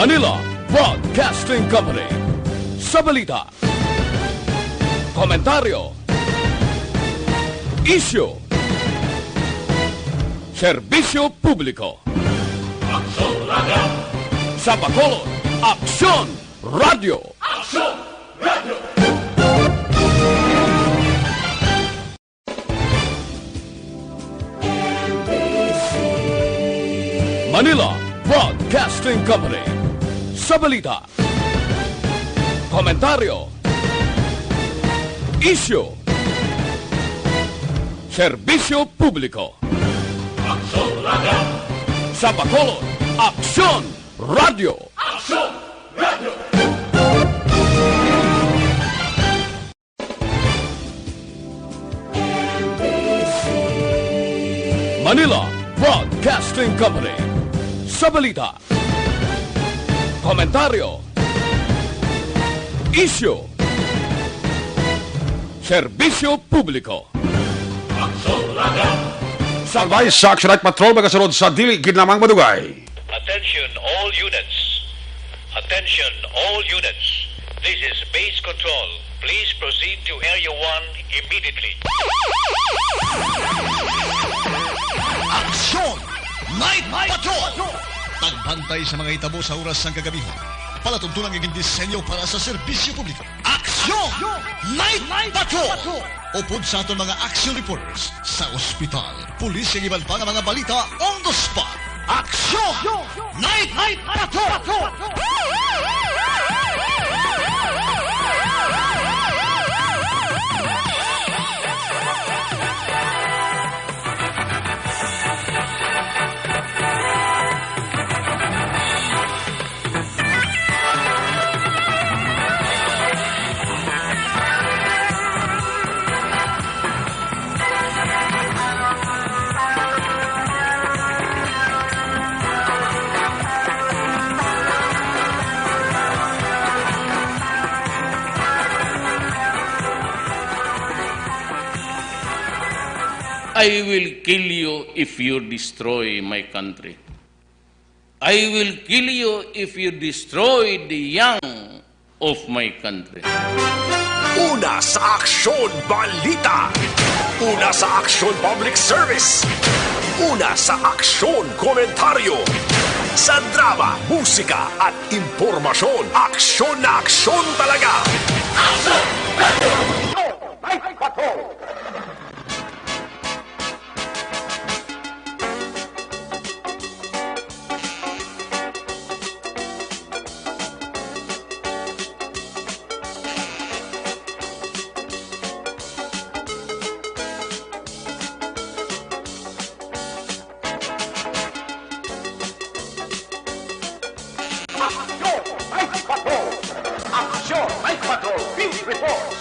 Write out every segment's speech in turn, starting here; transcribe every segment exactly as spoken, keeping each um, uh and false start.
Manila Broadcasting Company. Sa balita, komentaryo, isyu, serbisyo publiko. Aksyon Radio. Sa Bacolod, Aksyon Radio. Aksyon Radio. Manila Broadcasting Company. Sa balita, komentaryo, isyu, serbisyo publiko. Aksyon Radio. Sa Bacolod, Aksyon Radio. Aksyon Radio. Manila Broadcasting Company. Sa balita, komentaryo, isyu, serbisyo publiko. Aksyon Radio. Sa advice sa Action Night Patrol, magasunod sa dili gid lamang madugay. Attention all units. Attention all units. This is base control. Please proceed to Area one immediately. Aksyon Night Patrol! Pagbantay sa mga hitabo sa oras sang kagamihan. Palatuntunan nga gindisenyo para sa serbisyo publiko. Aksyon Night Patrol! Upod sa aton mga action reporters sa ospital, pulis, kag iban pa nga mga balita on the spot. Aksyon Night Patrol! I will kill you if you destroy my country. I will kill you if you destroy the young of my country. Una sa Aksyon Balita. Una sa Aksyon Public Service. Una sa Aksyon Komentaryo. Sa drama, musika, at impormasyon, aksyon na aksyon talaga. Aksyon! Aksyon! Night Patrol! Aksyon Night Patrol! Aksyon Night Patrol! Field Reports!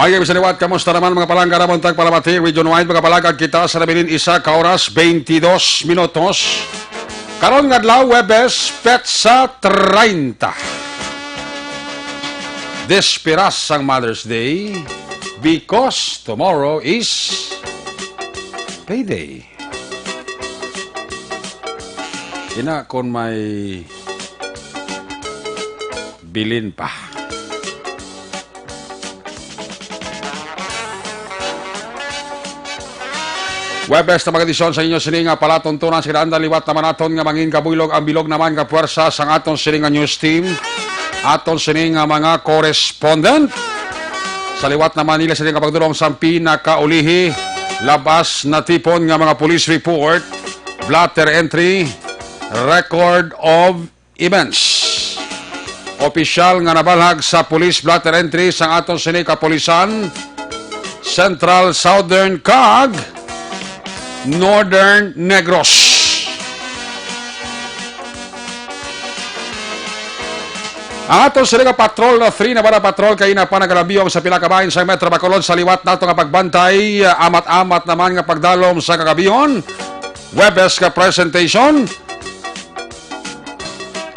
Mga kaibigan, sa liwat, kamusta naman, mga palangga? Ramon tagpalamati, Region Wide, mga palagad kita sa nabilin isa ka oras, twenty-dos minutos. Karon nga adlaw, Huwebes, petsa treinta. Desperas sang Mother's Day because tomorrow is payday. Ina, kung may bilin pa. Huwebes na mga edisyon sa inyo sini nga palatuntunan sa kinahanglan. Liwat naman naton nga mangin kabuylog ang bilog naman nga puwersa sang aton sini nga news team. Aton sini nga mga correspondent. Sa liwat naman nila sini nga pagdulong sang pinakaulihi, labas natipon nga mga police report, blotter entry, record of events. Opisyal nga nabalhag sa police blotter entry sang aton sini kapulisan, Central, Southern, kag Northern Negros. Ang aton sini nga patrol na three na bala patrol kay ina pa nagalabiyong sa pila ka bahin sa Metro Bacolod sa liwat nato nga pagbantay, amat-amat naman nga pagdalom sa kagabihon. Huwebes nga presentation.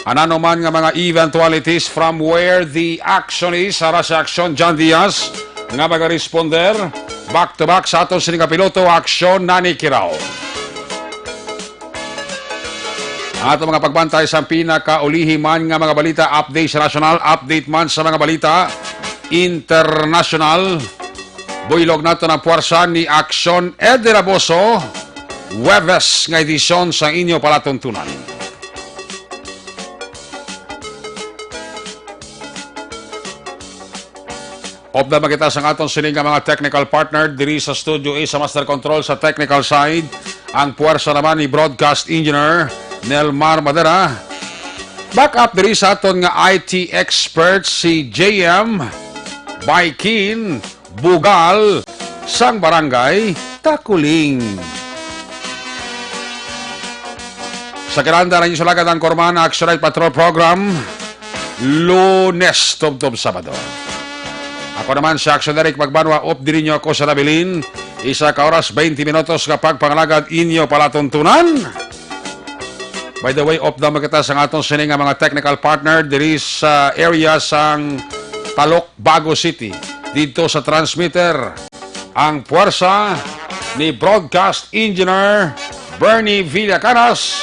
Ano man nga mga eventualities from where the action is, ara sa action, John Diaz, nga magaresponder. Back to back sa aton sining kapiloto, aksyon na ni Kirao. Ang ato mga pagbantay sa pinakaulihi man nga mga balita, update sa nasyonal, update man sa mga balita internasyonal. Buylog nato ang puwersa ni Aksyon Eddie Raboso, Huwebes nga edisyon sa inyo palatuntunan. Upda man kita sang aton sini nga mga technical partner diri sa Studio A sa Master Control sa technical side. Ang puwersa naman ni Broadcast Engineer Nelmar Madera. Back up diri sa aton nga I T expert si J M Baikin Bugal sang Barangay Takuling. Sa kinahanglan ang isulagad ang Korman Action Night Patrol Program, Lunes tubtob Sabado. Ako naman si Action Eric Magbanwa, up diri nyo ako sa nabilin. Isa ka oras, twenty minutos nga pagpangalagad inyo palatuntunan. By the way, upda man kita sa aton sini nga mga technical partner diri sa area sang Talok, Bago City. Dito sa transmitter, ang puwersa ni Broadcast Engineer Bernie Villacanas,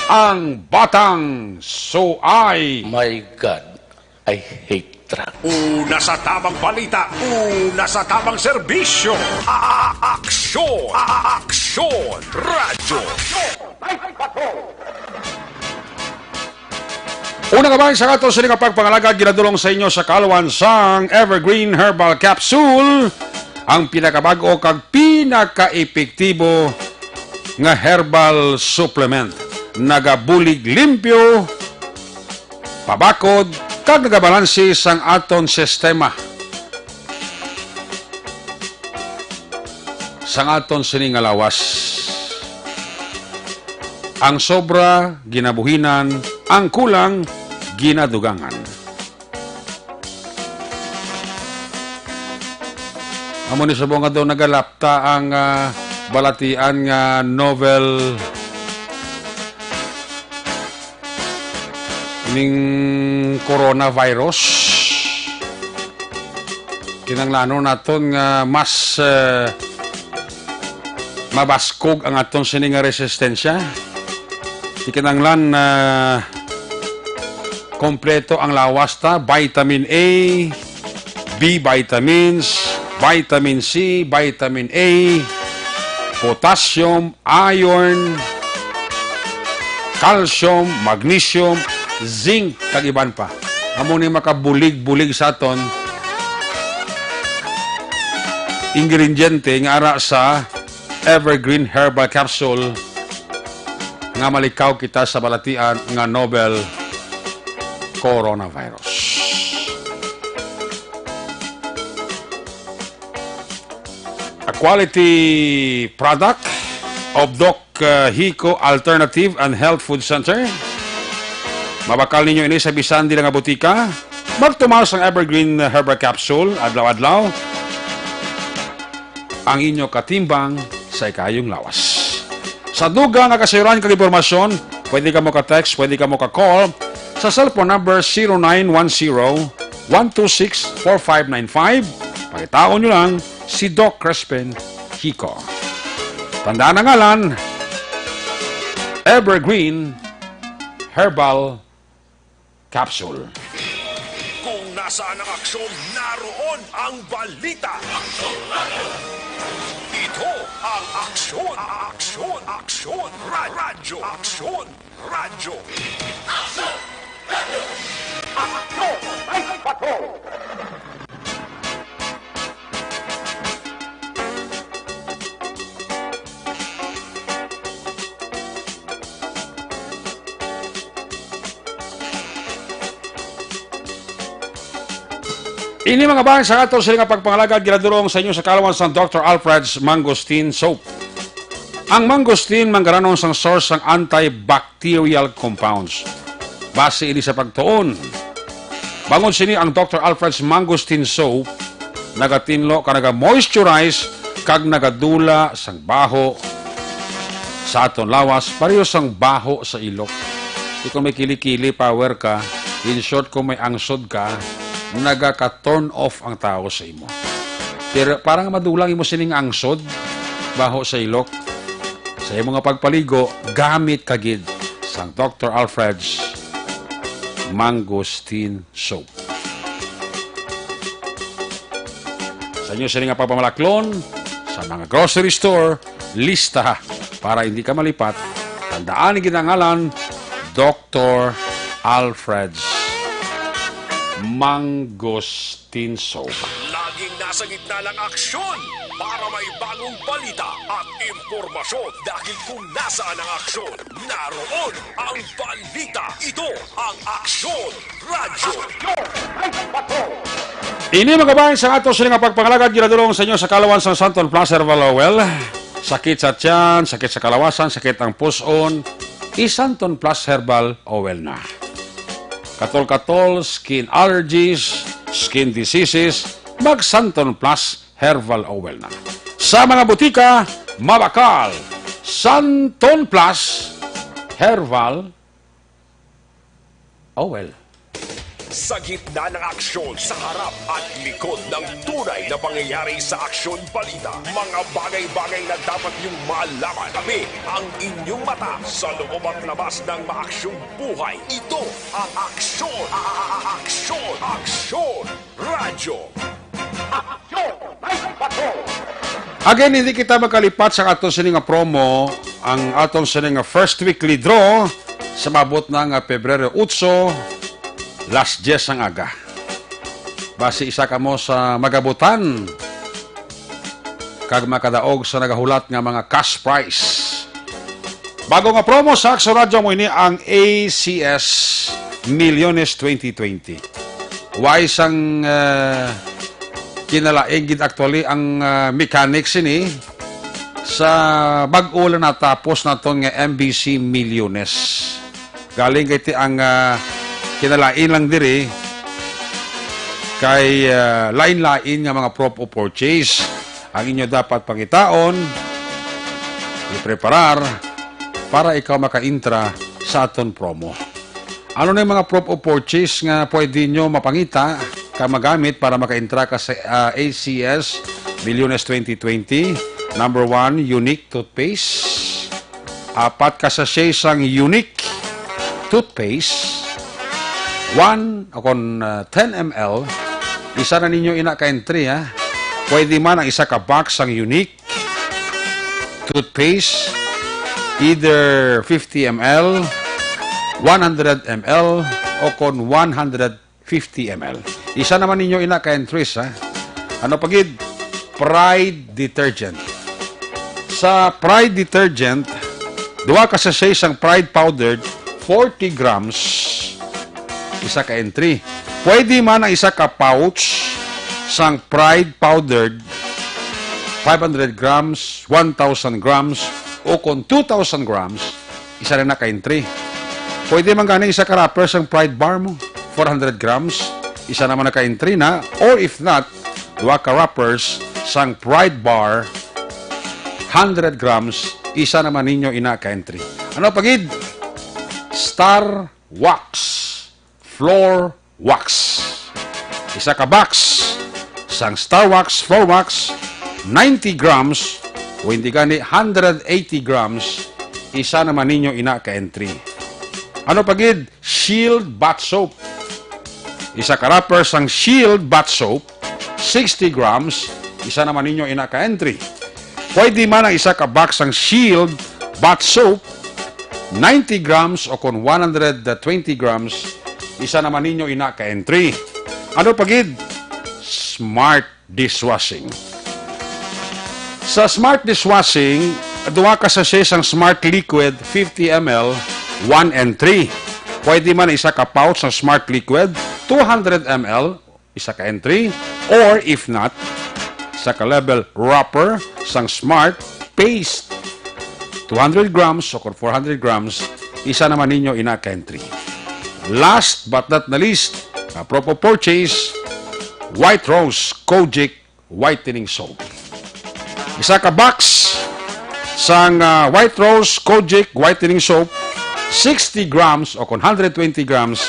ang Batang Suay. My God, I hate truck. Una sa tamang balita, una sa tamang serbisyo. A-, a-, aksyon, a-, a-, aksyon, radyo. Una nga bahin sa aton sini nga pagpangalagad, ginadulong sa inyo sa kalwan sang Evergreen Herbal Capsule, ang pinakabag-o kag pinakaepektibo nga herbal supplement. Nagabulig limpyo, pabakod, kag nagabalanse sang aton sistema. Sang aton sini nga lawas. Ang sobra, ginabuhinan, ang kulang, ginadugangan. Amo ni subong nga daw nagalapta ang, ah, balatian nga novel ning coronavirus. Kinahanglanon naton nga mas, eh, mabaskog ang aton sini nga resistensya. Di kinahanglan na kompleto ang lawas ta, vitamin A, B vitamins, vitamin C, vitamin A, potassium, iron, calcium, magnesium, zinc, kag iban pa. Amo ni makabulig-bulig sa aton ingrediente nga ara sa Evergreen Herbal Capsule nga malikaw kita sa balatian nga novel coronavirus. A quality product of Doc, uh, Hico Alternative and Health Food Center. Mabakal ninyo ini sa bisan dila nga butika. Magtumaw sang Evergreen Herbal Capsule adlaw-adlaw. Ang inyo katimbang sa ikayong lawas. Sa dugang nga kasayuran kag impormasyon, pwede kamo ka-text, pwede kamo ka-call sa cellphone number zero nine one zero, one two six, four five nine five. Pangitaon nyo lang si Doc Crispin Hico. Tandaan ang ngalan, Evergreen Herbal Capsule. Kung nasaan ang aksyon, naroon ang balita. Ito ang Aksyon, Aksyon, Aksyon, Ra-, Radyo, Aksyon, Radyo. Aksyon! Aksyon! Ay, patrol! Ini mga bahin sa ato sila nga pagpangalagad ginadurong sa inyo sa kalawan sang Doctor Alfred's Mangosteen Soap. Ang mangosteen manggaranon sang source sang antibacterial compounds. Base ini sa pagtuon. Bangod sini ang Doctor Alfred's Mangosteen Soap nagatinlo ka naga-moisturize kag nagadula sang baho sa aton lawas, pareho sang baho sa ilok. Di kung may kili-kili power ka, in short, kung may angsod ka, nagaka-turn off ang tao sa imo. Pero para nga madulang imo sining angsod, baho sa ilok, sa imo nga pagpaligo, gamit ka gid sang Doctor Alfred's Mangosteen Soap. Sa inyo sini nga pagpamalaklon, sa mga grocery store, lista para hindi ka malipat. Tandaan ang ginangalan, Doctor Alfred's Mangosteen Soap. Laging nasa gitna ng aksyon para may bagong balita at impormasyon. Dahil kung nasaan ang aksyon, naroon ang balita. Ito ang Aksyon Radyo. Ini, mga kabayan, sa ato sini nga pagpangalagad, ginadulong sa inyo sa kalawan sang Santon Plus Herbal Oil. Sakit sa tiyan, sakit sa kalawasan, sakit ang puson, i-Santon Plus Herbal Oil na. Katol-katol, skin allergies, skin diseases, mag-Santon Plus Herbal Oil na. Sa mga butika, mabakal, Santon Plus Herbal Oil. Sa gitna ng aksyon, sa harap at likod ng tunay na pangyayari sa Aksyon Balita, mga bagay-bagay na dapat niyong malaman. Kami ang inyong mata sa loob at labas ng maaksyong buhay. Ito ang Aksyon, a-, a-, a-, Aksyon, Aksyon Radyo. Aksyon Live Patrol. Again, hindi kita magkalipat sa aton sini nga promo, ang aton sini nga first weekly draw sa maabot na nga Pebrero otso, las diyes ang aga. Basi isa kamo sa magabutan kag makadaog sa nagahulat nga mga cash prize. Bago nga promo sa Aksyon Radyo, mo ini ang A C S Milyones twenty twenty. Way sang, eh, kinalain gid actually ang, eh, mechanics ini sa bag-o lang natapos naton nga M B C Milyones. Galing kay ti ang, ah, kinalain lang diri kay, ah, lain-lain nga mga prop of purchase ang inyo dapat pangitaon, ipreparar para ikaw makaintra sa aton promo. Ano na yung mga prop of purchase nga pwede nyo mapangita ka magamit para makaintra ka sa, ah, A C S Milyones twenty twenty? Number one, Unique toothpaste. Apat ka sachet sang Unique toothpaste, one o kon, ah, ten M L, isa na ninyo ina ka entry, ha. Pwede man ang isa ka box sang Unique toothpaste, either fifty M L, one hundred M L, o kon one hundred fifty M L. Isa naman ninyo ina ka entries, ha? Ano pa gid? Pride detergent. Sa Pride detergent, duha ka sachet sang Pride powdered, forty grams, isa ka entry. Pwede man ang isa ka pouch sang Pride powdered, five hundred grams, one thousand grams, o kon two thousand grams, isa na na ka entry. Pwede man gani isa ka wrapper sang Pride Bar mo, four hundred grams, isa naman na ka entry na. Or if not, duha ka wrappers sang Pride Bar, hundred grams, isa naman ninyo ina ka entry. Ano pa gid? Star Wax Floor Wax. Isa ka box sang Star Wax Floor Wax, ninety grams, o hindi gani, hundred eighty grams, isa naman ninyo ina ka entry. Ano pa gid? Shield Bath Soap. Isa ka wrapper sang Shield Bath Soap, sixty grams, isa naman ninyo ina ka entry. Pwede man ang isa ka box sang Shield Bath Soap, ninety grams o kon one hundred twenty grams, isa naman ninyo ina ka entry. Ano pa gid? Smart dishwashing. Sa Smart dishwashing, duha ka sachet sang Smart Liquid, fifty M L, one entry. Pwede man isa ka pouch sang Smart Liquid, two hundred M L, isa ka entry, or if not, isa ka level wrapper sang Smart Paste, two hundred grams o kon four hundred grams, isa naman ninyo ina ka entry. Last but not the least, a prop of purchase, White Rose Kojic Whitening Soap. Isa ka box sang, ah, White Rose Kojic Whitening Soap, sixty grams o kon hundred twenty grams,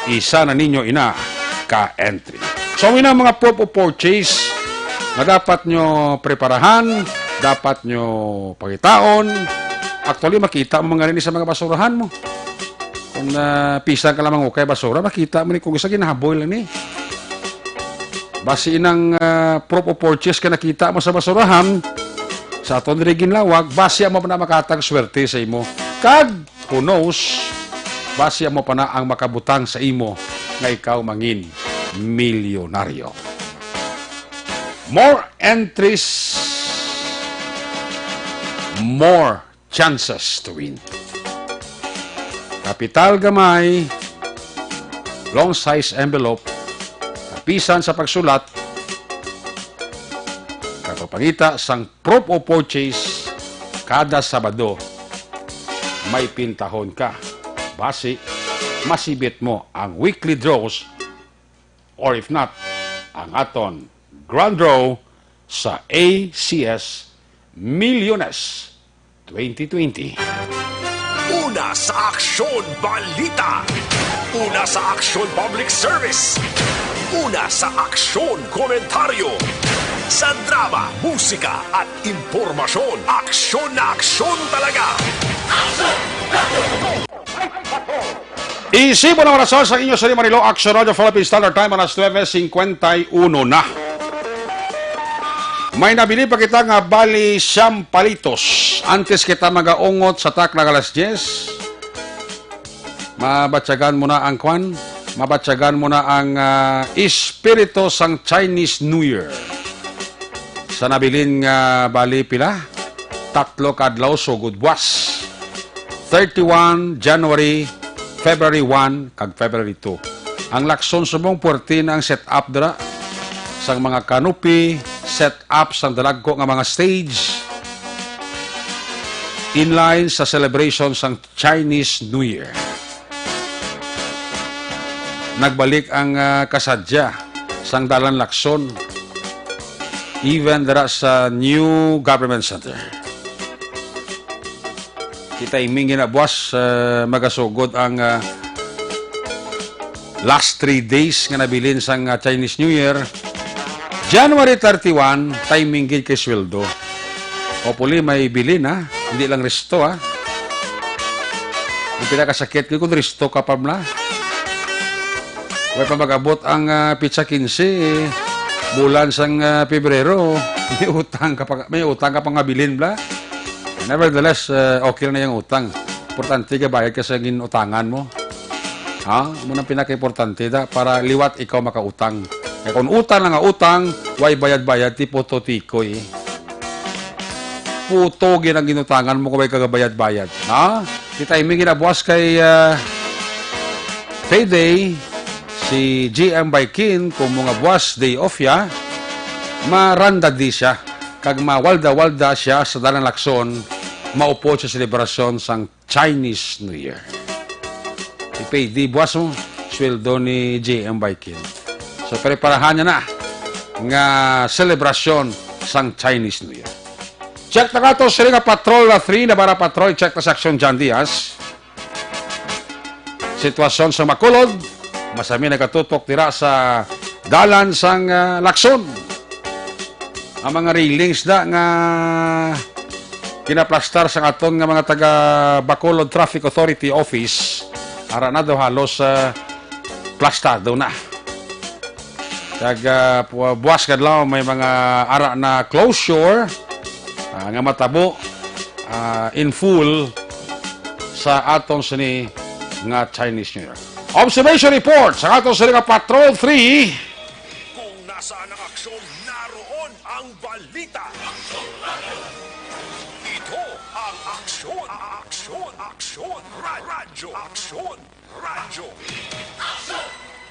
isa na ninyo ina ka entry. So, ang ina mga prop of purchase, nga dapat nyo preparahan, dapat nyo pangitaon. Actually, makita mo mga rin sa mga basurahan mo. Kung, ah, pisan ka lamang ukay basura, makita mo ni kung isa ginahaboy lang ni. Basi inang, ah, proof of purchase ka nakita mo sa basurahan, sa aton diri ginlawag, basi amo pa na makatag swerte sa imo. Kag, who knows, basi amo pa na ang makabutang sa imo nga ikaw mangin milyonaryo. More entries, more chances to win. Kapital gamay, long size envelope, kapisan sa pagsulat, kapapangita sang proof of purchase kada Sabado, may pintahon ka. Basi, masibit mo ang weekly draws or if not, ang aton grand draw sa A C S Milyones twenty twenty. Una sa aksyon, balita. Una sa aksyon, public service. Una sa aksyon, komentaryo. Sa drama, musika, at impormasyon, aksyon na aksyon talaga. Isipon ang orasan sa inyo sa Manilo, Action Radio Philippine Standard Time, alas nuebe cincuenta y uno na. May nabili pa kita nga bali siyam palitos. Antes kita magaungot sa takna nga alas diyes, mabatyagan mo na ang kwan, mabatyagan mo na ang, ah, espiritu sang Chinese New Year. Sa nabilin nga bali pila? Tatlo ka adlaw sugod buwas. Thirty-one January, February one, kag February two. Ang lakson subong puwerte na ang set up dira sang mga canopy, set up sang dalagko nga mga stage, in line sa celebration sang Chinese New Year. Nagbalik ang, ah, kasadya sang Dalan Lakson, even dira sa new government center. Kita iming ginabuas, ah, magasugod ang, ah, last three days nga nabilin sang, ah, Chinese New Year. January thirty-one, timing gid kay sweldo. Hopefully, may bilin, ha? Hindi lang resto, ha? Ang pinakasakit ko kung resto ka pa, mla. Way pa mag-abot ang, ah, pitsa quince, eh. Bulan sang, ah, Pebrero, may utang ka pa, may utang ka pa nga bilin, bla. Nevertheless, ah, okay lang na yung utang. Importante ka bayad ka sa ginutangan mo. Ha? Amo nang pinakaimportante da, para liwat ikaw makautang. Kay kung utang na nga utang, way bayad-bayad, ti puto tikoy. Puto gid ang ginutangan mo kung way kagabayad-bayad. Ha? Kita imi ginabuas kay, ah, payday, si G M Baikin, kung mga buas day off ya, maranda di siya. Kag mawalda-walda siya sa Dalan Lakson, maupod sa selebrasyon sang Chinese New Year. Ipay di buwas mo, sweldo ni J M Baikin. So, preparahan niya na nga selebrasyon sang Chinese New Year. Check na ka to, sila nga Patrol na three, Navarra Patrol, check na sa Action John Diaz. Sitwasyon sa Bacolod, masami nagatutok dira sa dalan sang, ah, Lakson. Ang mga railings da nga ginaplastar sang aton nga mga taga Bacolod Traffic Authority Office, ara na daw halos, ah, plastado na. Kag, ah, pu-, buwas kadlaw may mga ara na closure, ah, nga matabo, ah, in full sa aton sini nga Chinese New Year. Observation report sa aton sini nga Patrol three. Kung nasaan ang aksyon, naroon ang balita. Ito ang aksyon, aksyon, aksyon, ra-, radyo, aksyon, radyo.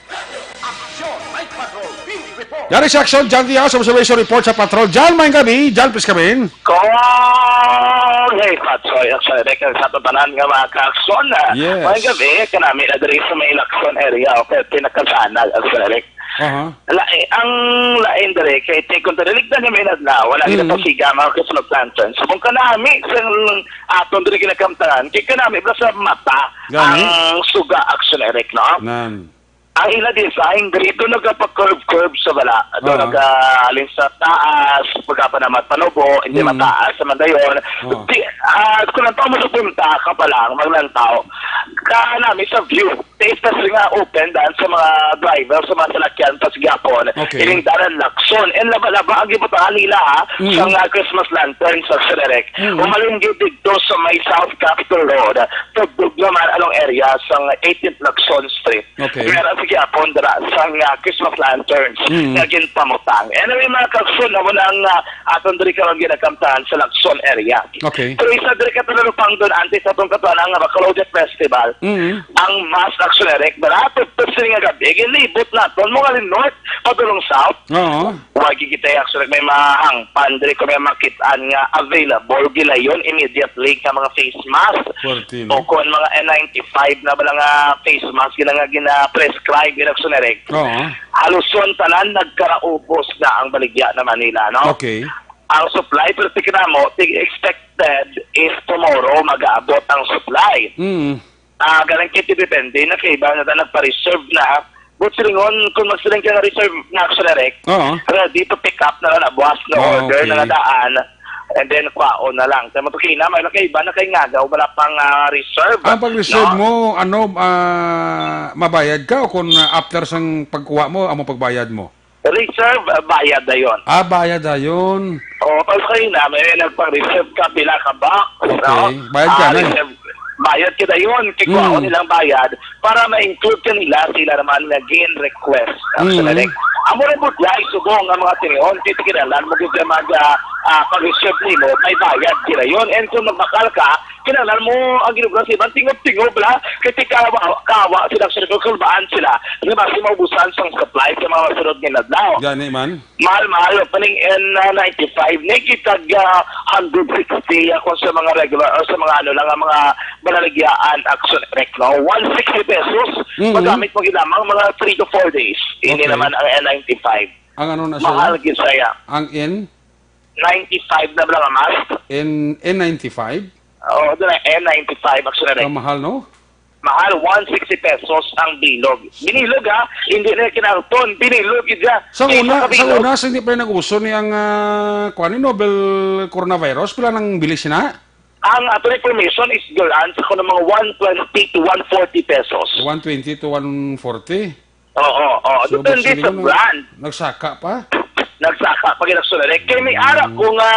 Action! Night Patrol, Beat Report! Yari sa aksyon, John Diaz, observation report sa Patrol. John, maayong gabi. John, please come in. Kong, hey, Patrol, aksyon, Eric, sa tanan nga mga kaaksyon, ah. Yes. Maayong gabi, kanami na diri sa may Lakson area, okay, pinakasanag, aksyon, Eric. Aha. Lain, ang lain diri kay ti-, kung tiniligdan niya may adlaw, wala Mm. gid pasiga mga kasunod planton. So, kung kanami sa aton diri ginakamtangan, kay kanami bala sa mata Gani? ang suga, aksyon, Eric, no? Nan. Ang ila design, diri ito nagapa-curve-curve sa bala. Doon Ah. naghalin sa taas, pagkapanamat panubo, hindi Ah. mataas naman dayon. Ah. Di, ah, kung ang tao mo sa punta ka pa lang, maglantaw, ka namin sa view. Taste na sila nga open daan sa mga driver, sa mga salakyan, sa gihapon. Okay. Ining dalan Lacson. And laba-laba ang gibutangan nila, ha, Mm. sa mga Christmas lantern sa Silerec. Mm. Umalinggid dito sa may South Capitol Road. Tugtog naman anong area sa eighteenth Lacson Street. Okay. Meron sa gihapon dira sa nga Christmas lanterns Mm. nga ginpamutang. Anyway, mga kagsun, amo na ang, ah, aton diri karon ginakamtan sa Lacson area. Okay. Pero isa diri ka talupang doon, antes sa atong katuan nga Bacolod Festival, Mm. ang mass action direct, barato pa sila nga gabi, ginlibot naton, mga north, padulong south. Oo. Wa gid kita, actually, may mahangpan diri ko may makit-an nga available gilayon immediately ka mga face mask. Forty, no? O kon mga N ninety-five na bala nga face mask gina nga gina-prescribe gina sunerek. Oo. Haluson tanan nagkaraubos na ang baligya na Manila, no? Okay. Ang supply pero tikinamo, tig expected is tomorrow mag-aabot ang supply. Mm. Ah, galing kay depende na kay iba na nagpa-reserve na. But silingon, kung magsiling ka nga reserve na, actually, Rek, Oo. ready to pick up na lang na buwas na Ah, order na okay. nga daan. And then, kwaon na lang. Sa mga kina, may kay iba na kay nga daw, wala pang, ah, reserve. Ang pag-reserve No? mo, ano, ah, mabayad ka o kung, ah, after sang pagkuha mo, amo pagbayad mo? Reserve, ah, bayad na yon. Ah, bayad na yun. Oo, pag kayo na, may nagpa-reserve ka, pila ka box, Okay. no? Bayad ka Ah, na. reserve, bayad ka na yun. Kikuha Mm. nilang bayad para ma-include ka nila, sila naman nga gin-request. Mm. Actually, amo rin po dyan, subong ang mga tinion, titikilalan mo kung mag, ah, ah, pag-reserve nimo, may bayad sila yun. And kung magbakal ka, kinahanglan mo ang ginugro sa ibang tingob-tingob, la. Kasi kawa, kawa sila, actually, kung kulbaan sila, nga basi maubusan sang supply sa mga masunod nga adlaw. Gani man. Mahal-mahal, paning N ninety-five, nakikitag, ah, hundred sixty ako sa mga regular or sa mga ano lang, ang mga malalagyaan action rec, no? One sixty pesos, Mhm. magamit mo gid lamang mga three to four days. Ini Okay. naman ang N ninety-five. Ang ano na siya? Mahal gid saya. Ang N? Ninety-five na bala nga mask. N, N ninety-five? Oo, doon ang N ninety-five, actually. Ang mahal, no? Mahal, one sixty pesos ang bilog. Binilog, ha? Hindi na kinarton. Binilog, gid siya. Sa Kay una, sa makabilog. una, sa hindi pa nag-uso ni ang, ah, kuwan, ni novel coronavirus, pila nang bili sina? Ang ato information is dulan sa kuno mga one twenty to one forty pesos. One twenty to one forty? Oo, oo. So, Depende sa nag-, brand. nagsaka pa? Nagsaka pa gid, actually. Kay may ara ko nga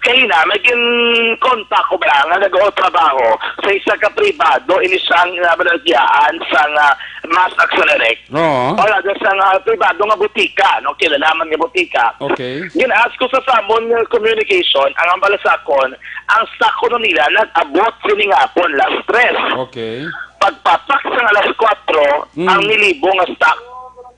kaina, may gin-contact ko ba nga nag-trabaho sa isa ka pribado, ini siyang, ah, balagyaan sa nga mass action direct. Oo. Wala doon sa nga pribado nga butika, no? Kilalaman nga butika. Okay. Gin-ask ko sa samon nga communication, ang ambala sa akon, ang stock ko nila nag-abot sini nga hapon, last tres. Okay. Pagpatak sa alas kwatro, Mm. ang nilibo nga stock,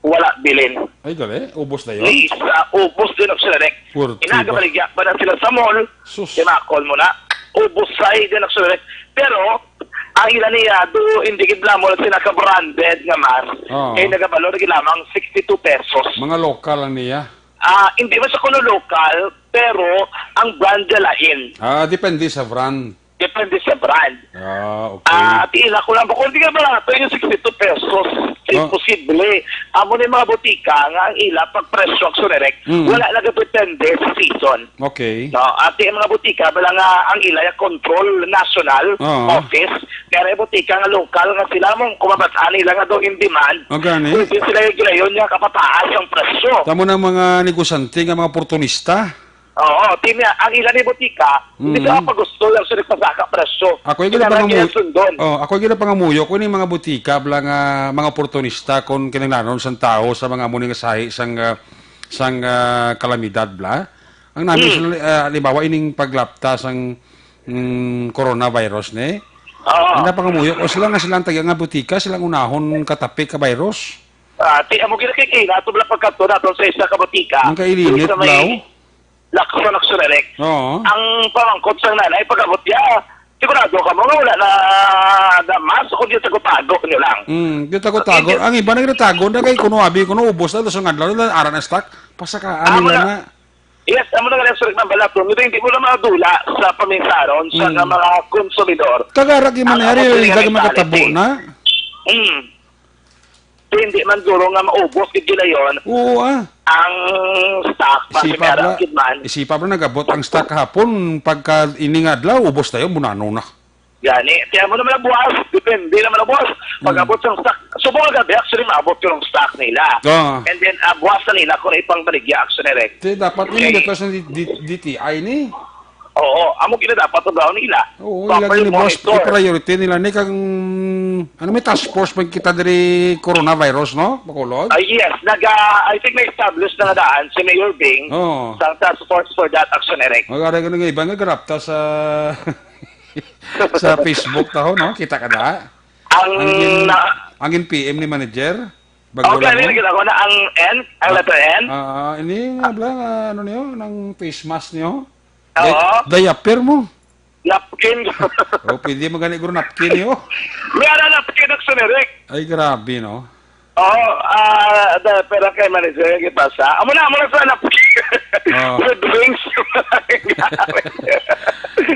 wala bilin. Ay, gali. Ubos na yun? Please, ah, ubos din ang sinerek. Purti ba? Kinagabaligya pa na sila sa mall. Sus. Kinakol mo na. Ubos sa din ang sinerek. Pero, ang ila niya, do, hindi gid lang mo sila ka-branded nga mask. Oo. Eh, nagabalor gid lamang sixty-two pesos. Mga lokal lang niya? Ah, hindi man sa kuno lokal, pero ang brand niya lain. Ah, depende sa brand. Depende sa brand. Ah, okay. Ah, at ila ko lang, bukod di ka barato yung sixty-two pesos. Oh. Imposible. Amo ni mga butika nga ang ila pag presyo ang sunerek, Mm. wala nagdepende sa season. Okay. No, at yung mga butika, bala nga ang ila yung control national Oo. office, kaya yung butika nga lokal nga sila mong kumabasaan nila nga daw in demand, Ang gani? pwede sila yung gilayon niya kapataas ang presyo. Tamo ng mga negosyante nga mga oportunista. Oo, timi, ang ila ni butika, hindi Mm. sila pagusto yung sulit pasaka presyo. Ako yung Kailangan ginapangamu-, niya sundon. Oh, ako yung ginapangamuyo ko ni mga butika, bla nga mga oportunista kung kinanglanon sang tao sa mga amo ni nga sahi sang, ah, sang, ah, kalamidad, bla. Ang namin Mm. sila, ah, halimbawa, ining paglapta sang, mm, coronavirus, ne? Oo. Ang napangamuyo ko sila nga silang taga nga butika, silang unahon katapik ka virus. Ah, ti, amo gina kay kay nato bla pagkadto nato sa isa ka butika. Ang kailinit, Sa may bla, oh. Lakson, Lakson Direct. Oo. Ang pamangkot sang nanay, pag-abot niya, "Sigurado ka mo nga wala na, na mask o di tago-tago niyo lang?" Mm, di tago-tago. Hindi. Ang iba nagtatago na kay kuno abi, kuno ubos na, tapos ang adlaw na, ara na stock. Pasakaan Amo nila na. na. Yes, amo na nga, Lakson, ng balato. Hindi, hindi mo na madula sa paminsaron sa Mm. mga konsumidor. Kagara, di man Ang yari, abot nila hindi ng makatabo quality. na. Mm. So, hindi man guro nga maubos gid gilayon Oo, ah. ang stock, basi Isipa may ara bala, gid man. isipa bala nag-abot ang stock kahapon, pagka ini nga adlaw, ubos tayo, bunano na. Gani, kaya mo naman ang buwas, depende naman ang buwas. Hmm. Pag-abot sa stock, subong nga gabi, actually, maabot ko ng stock nila. Ah. And then, ah, buwas na nila kung ipangbaligya, actually, Rek. Di, dapat ni Okay. dito sa D-, D-, D T I ni. Oo, amo gina dapat ang daw nila. Oo, Proper ilagay ni boss, monitor. i-priority nila ni kang, ano, may task force man kita diri coronavirus, no? Bacolod? Ah, yes, naga, I think na-establish na nga daan si Mayor Bing Oo. sa task force for that action, Eric. Mag-aray ka nga iba nga garapta sa, sa Facebook taho, no? Kita ka na? Ang Ang in-, na- ang in P M ni manager? Bago Okay, lang, ano no? yung ginagawa na ang N? Ang Ah, letter N? ah, ah, ini nga bala, ah, ano niyo, nang face mask niyo? Oo. Day-, diaper mo. Napkin. Oh, pwede mo gani, guro, napkin niyo. May ara napkin ang sinirik. Ay, grabe, no? Oo, ah, diaper ang kay manager yung ipasa. Amo na, amo na sa napkin. Oo. With wings.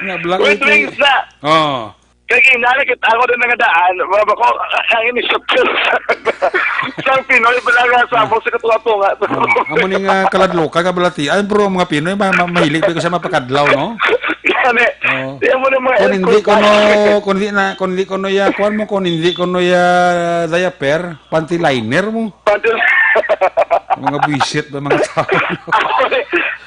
Nga, black With eye wings na. Oo. Kaya ginala kita ako din nga daan, mga bako, ang inisip ko. Sa Pinoy pala nga, sa ako sa katunga-tunga. Ah, amo ni nga kaladlokan nga balati. Ay, bro, mga Pinoy, ma-, ma-, mahilig pa ko sa mapakadlaw, no? Gani. Oo. Di mo na mga Kung hindi aircon ko no, pa. kung hindi na, kung hindi ko no ya, kuwan mo, kung hindi ko no ya diaper, panty liner mo. Panty Mga buwisit ba, mga tao? Amo na,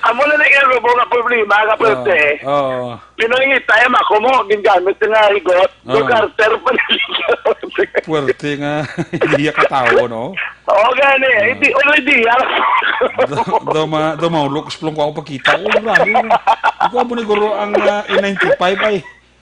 amo na lang yung mga problema, kapatid. Oo, oo. Pinangit tayo, mako mo, gingamit nga higot, Oo. do garter pa nila. Puwerte nga, hindi ka tao, no? Oo, gani. Oo. Hindi, already, ah. Do, do ma-, do maulog, splong ko ako pagkita. Oh, grabe. Ikaw mo ni guro ang, ah, N ninety-five ay.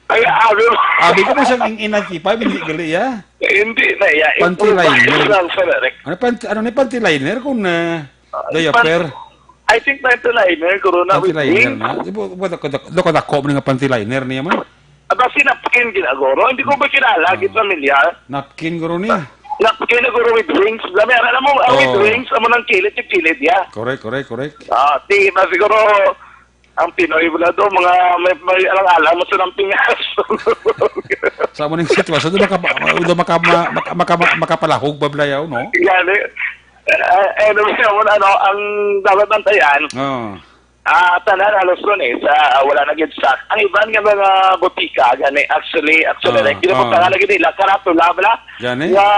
Ay, abi mo. Abi ko mo siyang N ninety-five, hindi gali, ya? Hindi na, ya. Panty Improve liner. lang sa direct. Ano, panty, ano ni panty liner kung, ah, Ah, diaper? pan-, I think panty liner, corona Panty with liner wings. na. Di ba, ba, dako, dako, dako, dako mo nga panty liner niya man? Aba, si napkin ginaguro. Hindi ko ba kilala, Ah. gid familiar? Napkin, guro niya. Napkin na guro with wings. Dami, alam mo, ah, with Oo. wings, amo nang kilid, yung kilid, ya. Correct, correct, correct. Ah, di ba siguro, ang Pinoy wala daw, mga may, may alang-alang mo sa nampingas. Sa amo ning sitwasyon, do maka-, do maka-, ma-, maka-, maka-, ma-, makapalahog ba blayaw, no? Gani. Ah, anyway, amo na, ano, ang dapat bantayan, Oo. ah, tanan halos ron eh, sa, ah, wala na gid stock. Ang iban nga mga botika, gani, actually, actually, Ah, like, ginabutangan ah. na gid nila, karatula, bala, Gani? nga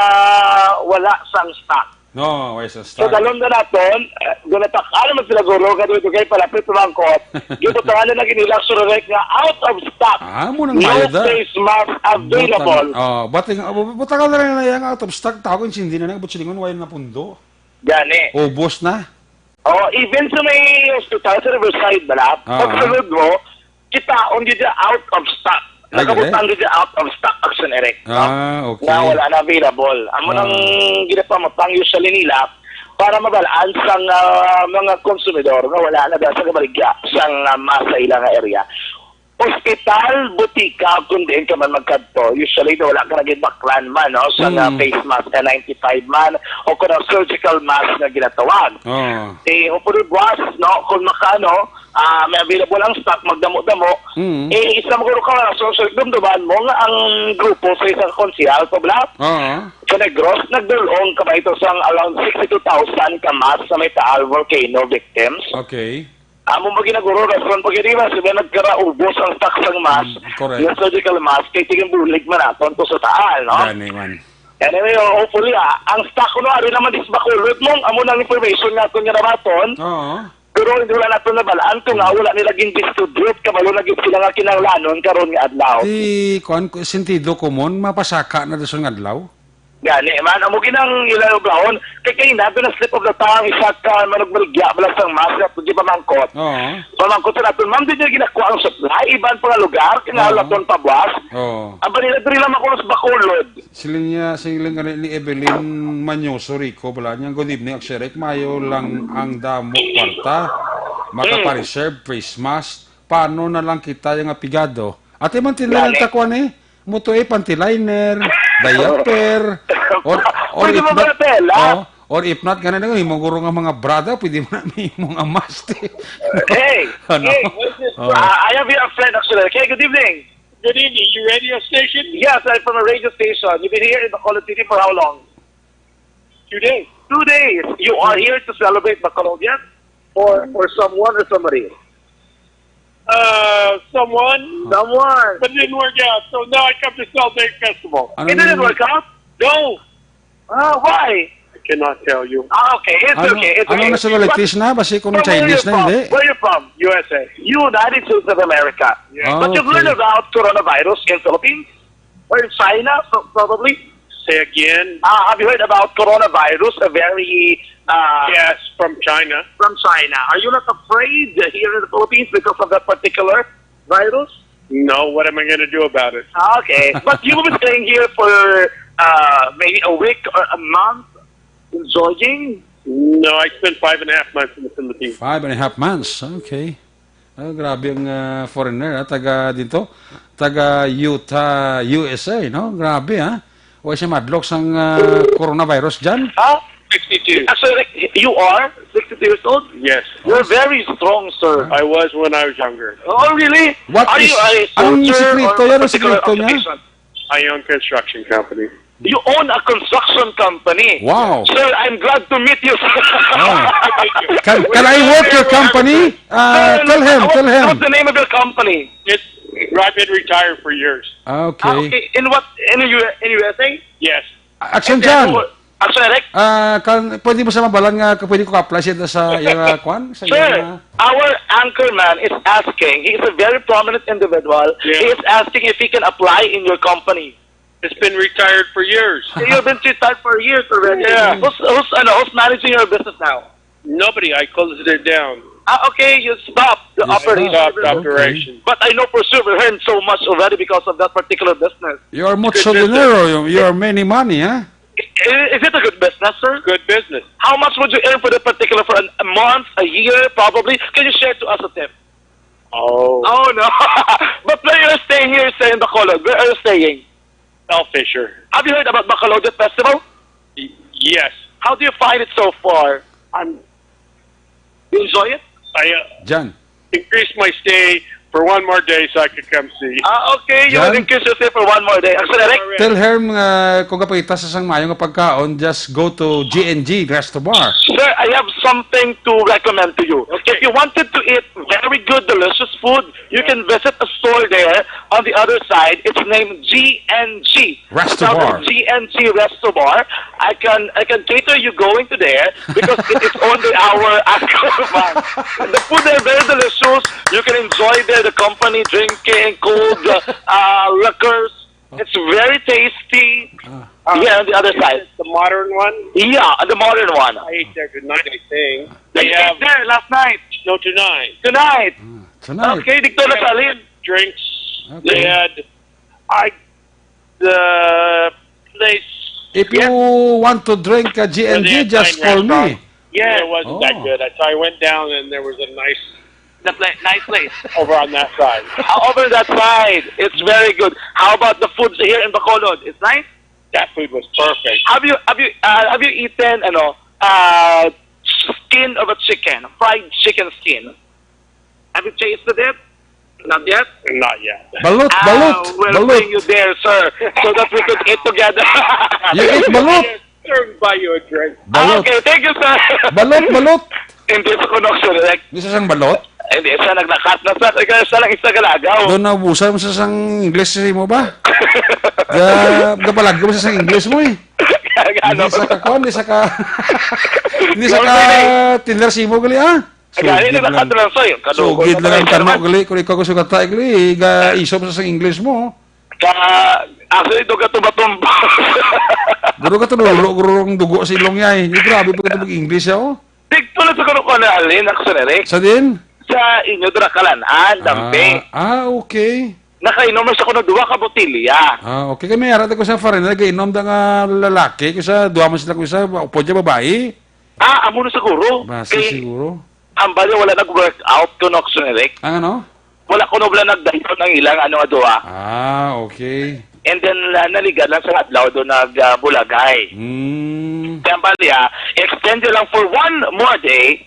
wala sang stock. No, wala sang So, stock. dalon na naton, eh, gunatak-, ano man sila, guro, kadugay-dugay, palapit, pamangkot. Gibutangan na lagi nila, sure, like, nga out of stock. Ah, mo nang No bayad, ah. face mask available. Butang, oh, bating, ah, bu-, butangan na lang na yang out of stock, tao ko, hindi na, nang butsi lingon, wala na pundo. Gani. Ubos na. Oh, even sa may hospital sa Riverside, bala, Ah. pagsulod mo, kitaon gyud siya out of stock. Ay, Nakabutang gali? gyud siya out of stock, Action Eric, no? Ah, okay. Nga wala na available. Amo Ah. nang ginapamutang usually nila para mabalaan sang, ah, mga konsumidor nga wala na daw sa kabaligya sang, ah, mask sa ila nga area. Hospital, butika, kung diin ka man magkadto, usually daw wala ka na gid baklan man, no? Sa nga Mm. face mask, N ninety-five man, o kung ang surgical mask nga ginatawag. Oo. Eh, hopefully, buwas, no? Kung makaano, ah, may available ang stock, magdamo-damo. Mm. Eh, isa mo ka rason, so, dumduman mo nga ang grupo sa isang konsehal, Pobla, Oo. sa Negros, nagdulong ka ba ito sang around sixty-two thousand ka mask sa may Taal volcano victims? Okay. Amo ba ginaguro, rason pag hindi ba, sabi nagkaraubos ang stock sang mask, Mm, correct. yung surgical mask, kay tingin bulig man naton to sa Taal, no? Gani man. Anyway, oh, hopefully, ah, ang stock kuno, ari naman dis Bacolod, mong amo nang information naton nga nabaton. Oo. Pero hindi wala naton nabalaan kung nga wala nila gin-distribute, kabalo na gid sila nga kinahanglanon karon nga adlaw. Di, kuwan, ku-, sentido komon, mapasaka na dason nga adlaw. Gani, man, amo ginang ila ublahon. Kay kay na, na slip of the tongue, isa ka manugbaligya, bala sang mask, at di pamangkot. Oo. Pamangkot sa naton, ma'am, di nyo ginakuha ang supply, iban pa nga lugar, kaya Oo. laton pabuas. Oo. Ang Manila, diri lang ako sa Bacolod. Siling niya, siling ka ni Evelyn Manyoso Rico, bala niya, "Good evening, Aksherek. Mayo lang ang damo kwarta. Makapareserve, face mask. Paano na lang kita yung apigado?" Ate man, tindahan Gani. ta kuan eh. Mo to eh, panty liner, diaper, or, or Pwede if mo not, ba tela? oh, or if not, ganun na, himo guro nga mga brada, pwede mo na may mga mask eh. Hey, Ano? hey, what's this? Oh. Uh, I have here a friend, actually. Okay, good evening. Good evening. You radio station? Yes, I'm from a radio station. You've been here in Bacolod City for how long? Two days. Two days. You are here to celebrate Bacolodian? Or, or someone or somebody? Uh, someone. Someone. But it didn't work out. So now I come to celebrate festival. Ano It didn't work out? No. Ah, why? I cannot tell you. Ah, okay. It's Ano, okay. It's ano okay. nationalities But na? Basi kung from where Chinese you na, from? hindi. Where you from? U S A. United States of America. Yeah. Ah, But you've learned okay. about coronavirus in Philippines? Or in China, so probably? Say again? Uh, have you heard about coronavirus? A very uh, Yes, from China. From China. Are you not afraid here in the Philippines because of that particular virus? No, what am I going to do about it? Ah, okay. But you will be staying here for uh, maybe a week or a month, enjoying? No, I spent five and a half months in the Philippines. Five and a half months. Okay. Ah, grabe ang ah, foreigner, ah, taga dito. Taga Utah, U S A, no? Grabe, ha? Wa siya madlok sang ah, coronavirus dyan. Ah, sixty-two. Actually, like, you are sixty-two years old? Yes. You're very strong, sir. I was when I was younger. Oh, really? What Are is, you a anong soldier sikreto or yan? Anong particular sikreto niya? occupation? I own construction company. You own a construction company. Wow. Sir, I'm glad to meet you, sir. Oh. Can, can I work your company? Uh, Sir, tell him, what, tell him. What's the name of your company? It's I've been retired for years. Ah, okay. Ah, okay. In what? In the U- in U S A? Yes. Action And then John. who- Action Eric? Ah, kan pwede mo sa mabalan nga pwede ko apply siya sa iyang ah, kwan sa Sir, iyang ah, our anchorman is asking. He is a very prominent individual. Yeah. He is asking if he can apply in your company. It's been retired for years. You've been retired for years already. Yeah. Who's who's ano, who's managing your business now? Nobody. I closed it down. Ah, okay, you stopped the You operation. Stopped Okay. operation. But I know for sure we earned so much already because of that particular business. You are much Good business. Dinero. You, you are many money, huh? I- Is it a good business, sir? Good business. How much would you earn for that particular for an, a month, a year, probably? Can you share to us a tip? Oh. Oh no. But where you're staying here, sir, in Bacolod, where are you staying? South Fisher. Have you heard about Bacolod Festival? Y- yes. How do you find it so far? I'm You enjoy it? I uh, Jan, increased my stay for one more day so I could come see. Ah, okay. You Jan? Will increase your stay for one more day. Ang Sir Eric? Tell her nga kung kapangita sa sang mayo nga pagkaon, just go to G and G Resto Bar. Sir, I have something to recommend to you. Okay. If you wanted to eat very good, delicious food, you can visit a store there on the other side. It's named G and G. Resto Bar. G and G Resto Bar. I can I can cater you going to there because it is only our actual bar. The food there very delicious. You can enjoy there the company drinking cold uh, uh, liquors. It's very tasty. Ah. Uh, yeah, on the other side. The modern one? Yeah, the modern one. I ate there tonight, I think. They have there last night. No, tonight. Tonight. Ah, tonight. Okay, dito na sa Alin. Drinks. Okay. They had I the place. If you want to drink a G and G, just call me. Yeah, it wasn't that good. I, so I went down and there was a nice The pla- nice place. Over on that side. Ah, over that side. It's very good. How about the foods here in Bacolod? It's nice. That food was perfect. Have you have you uh, have you eaten ano uh, skin of a chicken, fried chicken skin? Have you tasted it? Not yet? Not yet. Balot, Ah, balot, we'll balot. Bring you there, sir, so that we could eat together. You eat balot? Served by you a drink. Ah, balot. Okay, thank you, sir. Balot, balot. Hindi sa kuno, sir. Like, Di sa sang balot? Hindi, sa naglakat na, sir. Ikaw, sa lang isa kalagaw. Doon naubusan mo sa sang English mo ba? Ga, gapalagyo mo sa sang English mo eh. Ano? Hindi sa kakuan, hindi sa ka, hindi sa ka Tinder simo gali ah. Gani Sugid na lang. Nakatransoy. Kadugo Sugid na lang ang kay tano, Herman. Gali. Kung ikaw ko sugata, gali, ga isom sa sang English mo. Ka, actually, ito ka tumatumba. Guro ka to, lolo, guro ang dugo sa ilong niya eh. Di grabe pa ka mag-English siya, oh. Dito na sa kuno ko na, Alin, ako sa Eric. Sa din? Sa inyo, Drakalan, ah, dampi. Ah, ah, okay. Nakainom na siya kuno duha ka botilya. Ah, okay. Kaya may arat ako sa foreign, nag-inom da nga lalaki, kaya duha man sila kung isa, upod niya babae. Ah, amo na siguro. Basi Kay, siguro. Ang bali, wala nag-work out ko, no, Action Eric. Ang ano? Wala ko na wala nagdayon ang ilang ano nga duha. Ah, okay. And then, uh, naligan lang sa adlaw doon nag uh, bulagay. Mm. Kaya ang bali, ah, extend nyo lang for one more day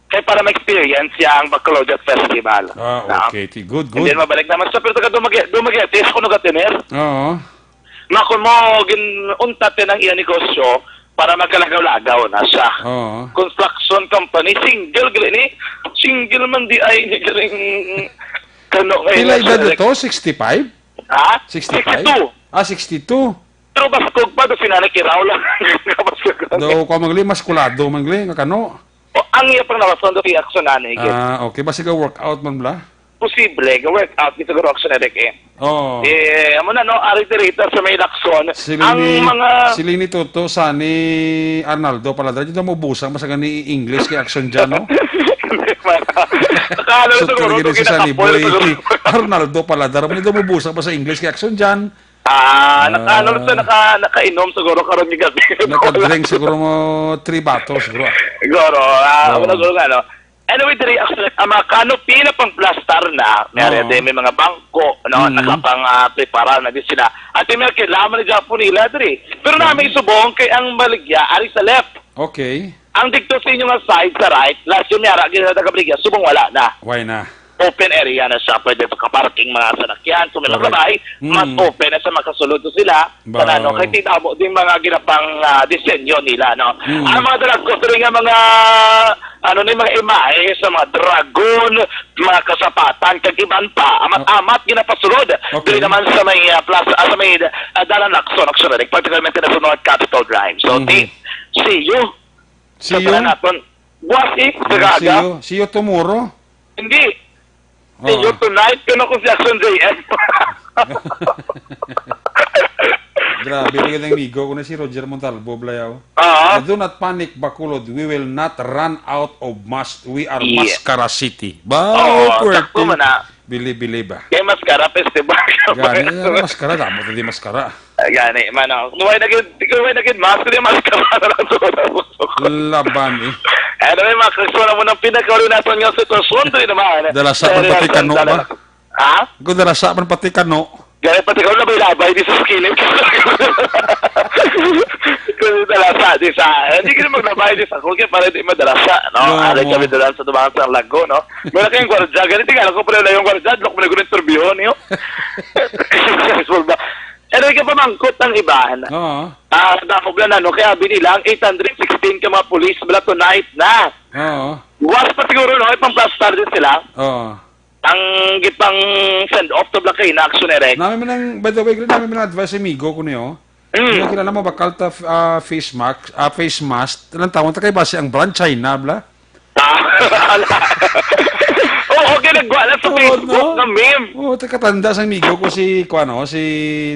kay para ma-experience siya ang Bacolod Festival. Ah, okay. Good, good. And then mabalik naman sa pero taga dumagi, dumagi, tis ko nagatener. Oo. Nga kung mo, gin-untat ang iya negosyo, Para makalagaw-lagaw na siya. Oo. Construction company, single gali ni. Single man di ay ni galing kano nga Pila edad ito? Sixty-five? Ha? Sixty-five? Sixty-two. Ah, sixty-two. Pero baskog pa, do sinanay kiraw lang. Baskog lang. Do, kung mangli, mas kulado, mangli, nga kano. O, ang iya pang nawason, do, i-action na ni, gid. Ah, okay. Basi ka workout man bla? Posible, ga workout, gid siguro action na, Rick, eh. Oo. Eh, amo na, no, ari diri ta sa may Lacson. Siling Ang ni, mga siling ni Toto, sa ni Arnaldo, pala, dali daw maubusan, basta gani English kay action dyan, no? Nakahalo na So, siguro, talaga kung ni si Sunny kinakapol Boy, siguro. Arnaldo, pala, dali daw maubusan, basta English kay action dyan. Ah, naka-, ano, Ah. naka-, nakainom siguro karon nga gabi. Naka-drink siguro mo three bottles, bro. Siguro, ah, Oo. wala siguro nga, no? Anyway, diri, actually, ang mga canopy na pang-plastar na, may Oo. area din, may mga bangko, no? Mm. Nakapang, ah, prepara na din sila. At yung mga kailangan ni Japon nila, diri. Pero na, may Mm. subong kay ang baligya, ari sa left. Okay. Ang dito sa inyo nga side, sa right, last yung may ara, gina-, nagabaligya, subong wala na. Why na? Open area na siya, pwede makaparking mga salakyan, so may Correct. maglabay, mas Mm. open na siya, makasulod to sila, Ba- sa ano, kay titabo din mga ginapang, ah, disenyo nila, no? Mm. Ang mga dalagkos rin nga mga, ano ni, mga imahe sa mga dragon, mga kasapatan, kag iban pa, amat-amat ginapasulod. Okay. Dili naman sa may, ah, plaza, ah, sa may, ah, Dalan Lacson, actually, particularmente na sa North Capitol Drive. So, Mhm. di, see you. See Sa you. tanan naton. Buwas, eh, sa Ah, see aga. you. See you tomorrow. Hindi. Oo. Yung tonight, kuno ko si Action J M. Grabe, lagi ng amigo ko na si Roger Montalvo, Blayaw. Oo. Do not panic, Bacolod. We will not run out of mas-, we are Yeah. Mascara City. Ba, Oo, puwerte. Sakto man na. Bili-bili ba? Kay Mascara Festival. Gani, ano, Mascara, damo to di Mascara. Ah, gani, man, oh. Kumain na gid, kumain na gid, mas, di Mascara na lang to. Laban, eh. Ano, may mga kagsura mo ng pinakauli natin nga sitwasyon, doon naman. Dalasa man Pero pati ang kano, dala ba? Ha? Kung dalasa man pati kano. Gaya pati kano, labay-labay, di sa skillet. Kung dalasa, di sa, hindi ka maglabay, di sa, kung kaya para di madalasa, no? Oo, Alay mo. Kami dalan sa tumang sa lago, no? Meron kayong gwardiya, ganito nga, ako pala na yung gwardiya, lok mo na yung interview, niyo? Successful ba? Pero yung pamangkot ng iban, Oo. ah, dako na, no? Kaya binilang eight hundred sixteen ka mga pulis, bala tonight na. Oo. Was pa siguro, no? Ipang plastar din sila. Oo. Ang gipang send off to Black na action direct. Nami man ang, by the way, nami man ang advice sa amigo ko niyo. Mm. Yung kilala mo, bakal ta, ah, face mask, ah, face mask, ilang taon ta kay base ang brand China, bla? Ah, Oo, okay, nagwa na sa Oo, Facebook no? nga meme. Oo, takatanda sa amigo ko si, kuwan, no, si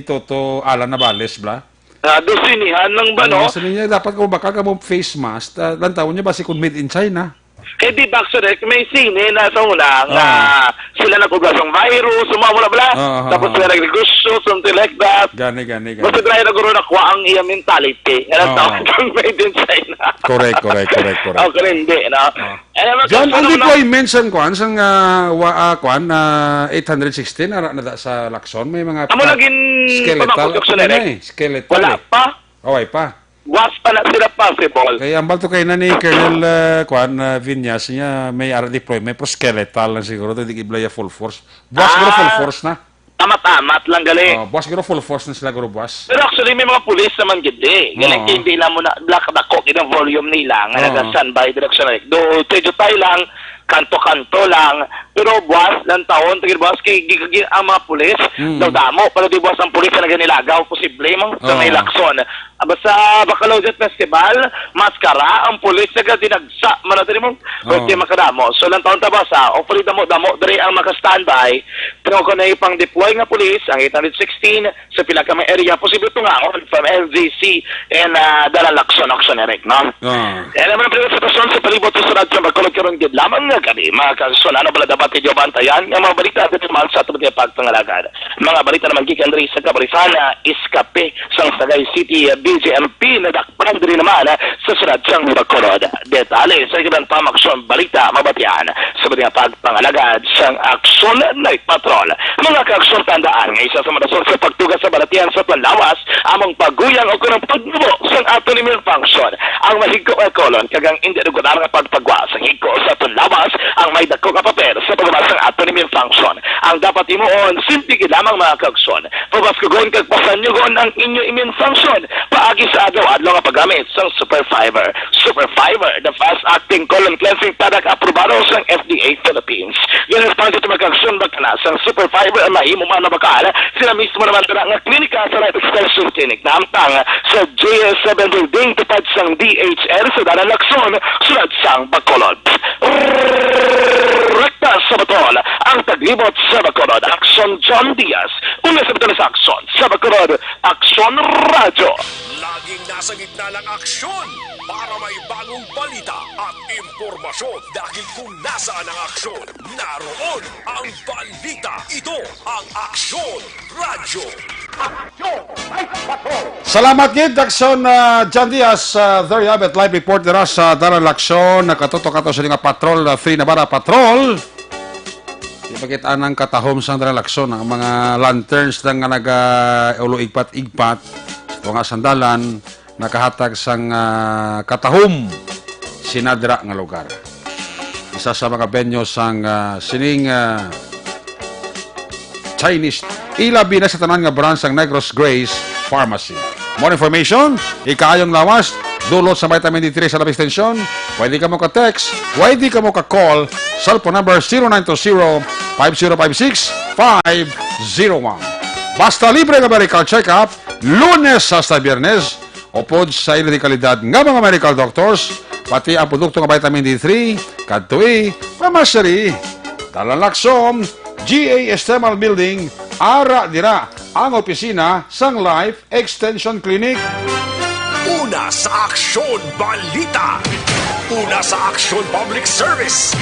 Toto Alan Navales, bla? Ah, dosinihan lang ba, Oo, no? sabi niya, dapat kung bakal ka mo face mask, ah, lantawan niya ba si kung made in China? Eh, di ba, actually, may sine na sa una nga Ah. sila nag-ubra sang virus, sumama na bala. Ah, ah, Tapos ah. sila nagnegosyo, something like that. Gani, gani, gani. Basta dahil na guro nakuha ang iya mentality. Nga Ah. nagtawag ang made in China. Correct, correct, correct, correct. Okay, hindi, no? Ah. Eh, naman, John, ang ano, ano, deployment sang kwan, sang, ah, wa-, ah, kwan, ah, eight hundred sixteen, ara na da sa Lacson, may mga Amo pa-, laging skeletal, pamangkot ko sa ano na direct. eh, skeletal Wala eh. pa. Away pa. Was pa na sila possible. Kay ambal to kay na ni Colonel, ah, kwan, ah, Viñas niya, may ara deployment, pero skeletal lang siguro, to di kibla ya full force. Buwas siguro full Ah, force na. Amat-amat lang gali. Oh, buwas siguro full force na sila, guro, buwas. Pero actually, may mga pulis naman gid eh. Galing Oo. kay hindi lang mo na, black dako gid ang volume nila nga Oo. nag-standby direction. Do, tayo lang, kanto-kanto lang. Pero buwas lang taon, tigil buwas kay gi-, gi-, ang mga pulis, Mm. daw damo, pero di buwas ang pulis na naganilagaw, posible mang sa may Oo. Lacson. Ah, basta Bacolodian Festival, maskara, ang pulis nagadinagsa, man natin mo, Oo. pwede makadamo. So, lang taon ta ba sa, hopefully damo-damo, diri ang maka-standby, pero kung na ipang deploy nga pulis, ang eight hundred sixteen, sa pila ka mga area, posible tungaon from L G C and, ah, Dalan Lacson, Action Eric, no? Ah. Kaya naman ang prinsipasyon sa palibot sa Radyo Bacolod karon gid lamang nga kami, mga kagsunano, baladabat, idyo bantayan, nga mga balita dito naman sa atong mga pagpangalagad. Mga balita naman gikan diri sa Capitan, ah, Escape, sang Sagay City, ah, B J M P, nadakpan diri naman, ah, sa Radyo Bacolod. Detalye sa iban pang aksyon balita, mabatian sa mga pag pangalagad sang Aksyon Night Patrol. Mga kaaksyon, tandaan nga isa sa mga rason sa pagtuga sa balatian sa panlawas among paguyang o kunang pagnubo sang aton immune function. Ang mahigko nga colon kag ang indi regular nga pagpagwa sang higko sa aton lawas ang may dako nga papel sa pagbasa sang aton immune function. Ang dapat himuon, simple gid lamang, mga kaigsoon. Pabaskugon kag pasanyugon ang inyo immune function paagi sa adlaw-adlaw nga paggamit sang Super Fiber. Super Fiber, the fast-acting colon cleansing product, aprobado sang F D A Philippines. Gina-sponsor ito, mga kaigsoon, bakal sang Super Fiber ang mahimo man na bakal. Sila mismo naman dira nga klinika sa Life Extension Clinic na hamtang sa J S seven Building, tupad sang D H L sa Dalan Lacson, sulod sang Bacolod. Rekta sa Batol, ang taglibot sa Bacolod, Aksyon John Diaz. Una sa Batol sa Aksyon sa Bacolod, Aksyon Radyo. Laging nasa gitna ng aksyon para may bagong balita at impormasyon. Dahil kung nasaan ang aksyon, naroon ang balita. Ito ang Aksyon Radyo. Salamat gid, Aksyon, ah, John Diaz. Ah, there you have it. Live report dira sa Dalan Lacson. Nakatutok ato sa nga patrol, ah, Free Navarra Patrol. Ipakita ang katahom sang Dalan Lacson, ang mga lanterns lang nga naga-ulo igpat-igpat. Ito nga sandalan, nakahatag sang, ah, katahom sinadra nga lugar. Isa sa mga venue sang, ah, sining, ah, Chinese, ilabi na sa tanan nga branch sang Negros Grace Pharmacy. More information, ikaayong lawas, dulot sa vitamin D three sa Labis Tensyon, pwede ka mo ka-text, pwede ka mo ka-call, cellphone number zero nine two zero, five zero five six, five zero one. Basta libre nga medical check-up, Lunes hasta Biyernes, upod sa ila di kalidad nga mga medical doctors, pati ang produkto nga vitamin D three, kadtoi, Pharmacy, Dalan Lacson, G A Estemal Building, ara dira ang opisina sang Life Extension Clinic. Una sa Aksyon Balita. Una sa Aksyon Public Service.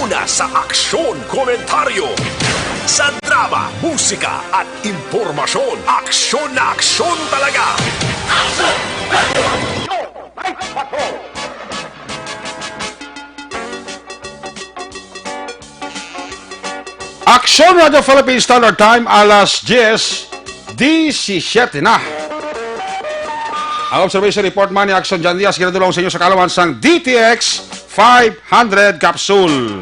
Una sa Aksyon Komentaryo. Sa drama, musika, at impormasyon, aksyon na aksyon talaga. Aksyon Radyo Philippine Standard Time, alas diyes disisiete na. Ang observation report man ni Aksyon John Diaz, ginadulong sa inyo sa kaalaman sang D T X five hundred capsule.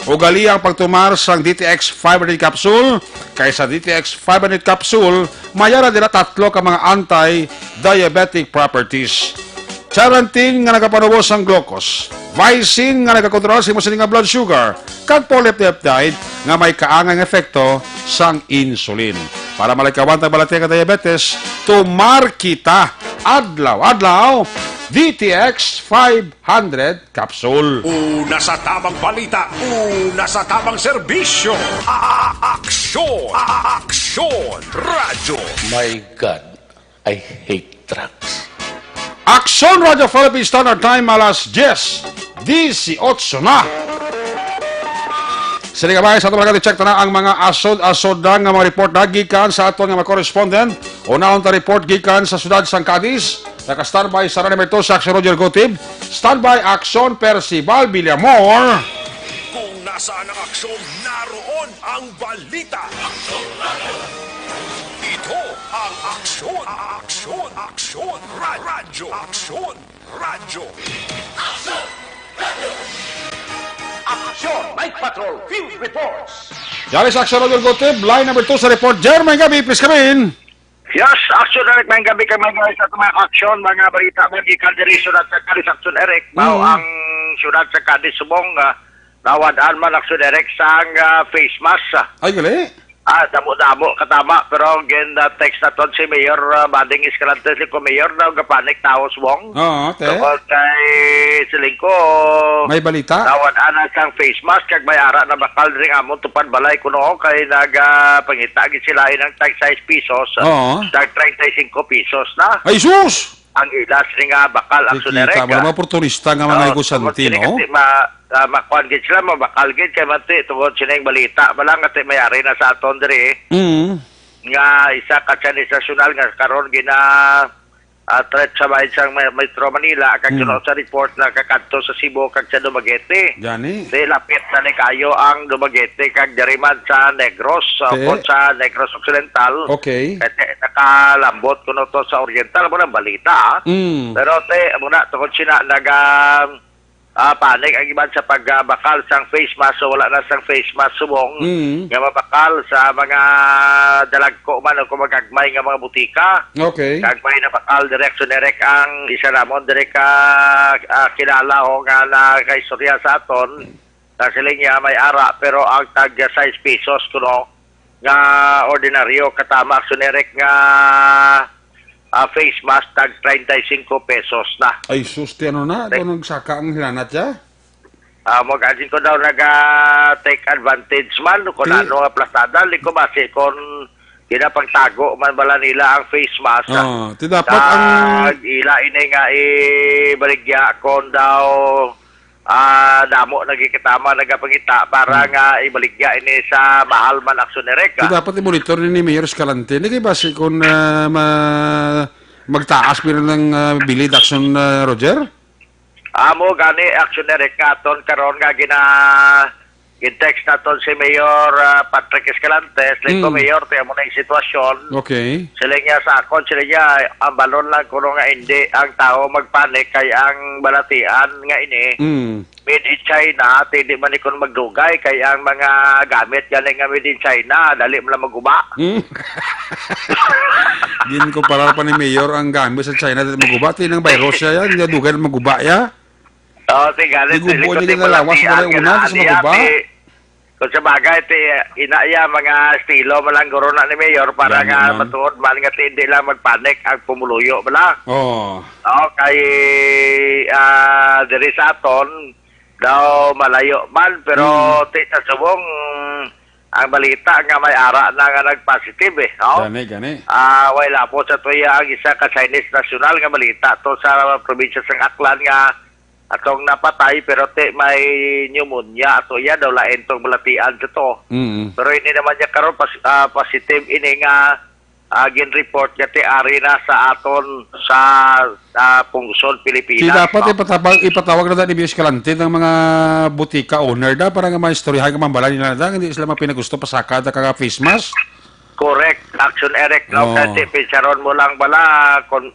Ugali ang pagtumar sang D T X five hundred capsule, kay sa D T X five hundred capsule, may ara dira tatlo ka mga anti-diabetic properties. Charantin nga nagapanubo sang glucose, vicin nga nagakontrol sa imo sining nga blood sugar, kag polipeptide nga may kaangay nga epekto sang insulin. Para malikawan ta balatian ka diabetes, tumar kita adlaw-adlaw D T X five hundred capsule. Una sa tamang balita, una sa tamang serbisyo. A-, a-, aksyon, a-, a-, aksyon, radyo. My God, I hate trucks. Aksyon Radyo Philippine Standard Time, alas diyes disisiete na. Sini nga bagay sa ato, mga check na ang mga asod-asod lang nga mga report na gikan sa aton nga mga correspondent. Unahon ta report gikan sa siyudad sang Cadiz. Naka-standby sa Rene Berto, sa Aksyon Roger Gutib. Standby Aksyon Percival Villamor. Kung nasaan ang aksyon, naroon ang balita. Ito ang Aksyon, Aksyon, Aksyon, Ra-, Radyo, Aksyon, Radyo. Aksyon, Night Patrol, Field Reports. Yari sa Aksyon Roger Gutib, line number two sa report. Jer, maayong gabi, please come in. Yes, Aksyon Eric, maayong gabi kay mga sa mga aksyon, mga balita, mga gikan diri sa siyudad sa Cadiz, Aksyon Eric. Mao Mm. ang siyudad sa Cadiz, subong, ah, nawad-an man, Aksyon Eric, sang, ah, face mask, ah. Ay, gali. Ah, damo-damo, katama, pero ang gin, ah, text naton si Mayor, ah, Bading Escalante, si ko Mayor, na gapanik tawo, subong. Oo, te. Tungod kay siling ko, May balita? Nawad-an na sang face mask, kag may ara na bakal diri nga amon tupad balay kuno, kay nagapangita gid sila inang tag sais pesos, Oo. tag treinta y cinco pesos na. Ay, sus! Ang ilas ni nga bakal, Aksyon Eric, ah. Mga oportunista nga mga Oo, negosante, tungod kini no? Kasi ma-, ah, makuan gid sila, mabakal gid kay manti, tungod sining balita, bala nga ti may ari na sa aton diri. Mm. Nga isa ka Chinese national nga karon gina, ah, threat sa bahin sang Me-, Metro Manila, kag Mm. suno sa report, nakakadto sa Cebu kag sa Dumaguete. Gani. Di lapit na ni kayo ang Dumaguete kag diri man sa Negros, sa Te. Upod sa Negros Occidental. Okay. Kay te, nakalambot kuno to sa Oriental, mo na balita, ah. Mm. Pero te, mo na, tungod sina, naga, ah, panic ang iban sa pagbakal sang face mask, so wala na sang face mask subong Mm. nga mabakal sa mga dalagko man o kung magagmay nga mga butika. Okay. Kag may nabakal, Direk Sonerek, ang isa namon, Direk, ah, ah, kilala ho nga nakaistorya sa aton, na siling niya may ara, pero ang tag sais pesos kuno nga ordinaryo katamak, Sonerek, nga, ah, face mask, tag treinta y cinco pesos na. Ay, sus, ti ano na? Ito nagsaka ang hinanat siya? Ah, mo kasi ko daw naga-take advantage man kung Ti- ano nga plasada, di ko basi kung ginapagtago man bala nila ang face mask, ah. Ah, ti dapat ang Kag ila ini nga ibaligya kung daw, ah, damo nagikitama nagapangita para Hmm. nga ibaligya ini sa mahal man, Aksyon Direk, Ti ah. dapat i-monitor ni Mayor Escalante. Hindi kay basi kung, ah, ma-, magtaas pira ng, ah, bilid, Aksyon, ah, Roger? Amo gani, Aksyon Direk, nga aton karon nga gina-, gin-text naton si Mayor, ah, Patrick Escalante. Siling ko, Mm. "Mayor, ti amo na yung sitwasyon." Okay. Siling niya sa akon, siling niya, "Ang balon lang kuno nga hindi ang tao magpanik kay ang balatian nga ini, Mm. made in China, ti di man ikon magdugay kay ang mga gamit gani nga made in China, dali man lang maguba." Hmm. Ginkumparar pa ni Mayor ang gamit sa China, dili maguba. Ti nang virus siya yan, hindi dugay na maguba ya. Oh, ti gani, Di ti gubo, likod di ni nalawas, balatian wala yung nga una, na, tapos ano maguba. Ti, kung sa bagay, ti, ina ya, mga estilo man lang guro na ni Mayor para Gani nga man. matuod man nga ti, hindi lang magpanik ang pumuluyo, bala. Oh. Oh, kay, ah, diri sa aton, daw malayo man, pero Hmm. ti, sa subong, ang balita nga may ara na nga nag-positive, eh, no? Gani, gani. Ah, way lapos sa tuya ang isa ka Chinese national nga balita to sa probinsya sang Aklan nga atong napatay, pero ti may pneumonia ato iya daw lain tong balatian sa to. Mm. Pero ini naman niya karon pas-, ah, positive ini nga, ah, gin-report nga ti ari na sa aton sa, ah, pungsod Pilipinas, Ti dapat no? ipatawag, ipatawag na da ni Mayor Escalante ng mga butika owner da para nga maistoryahan ka mambala nila na da, hindi sila mapinagusto pasaka da ka face mask. Correct, Action Eric, no? Oo. Kasi pinsaron mo lang bala kung,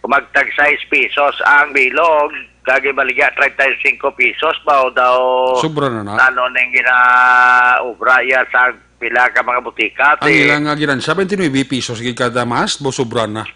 kung magtag sais pesos ang bilog, kag ibaligya treinta y cinco pesos ba o daw Sobra na na. Ano ning ginaobra iya sa pila ka mga butika? Ang Ti ilang, ah, ginansya, twenty-nine pesos gid kada mask, bo, sobra na.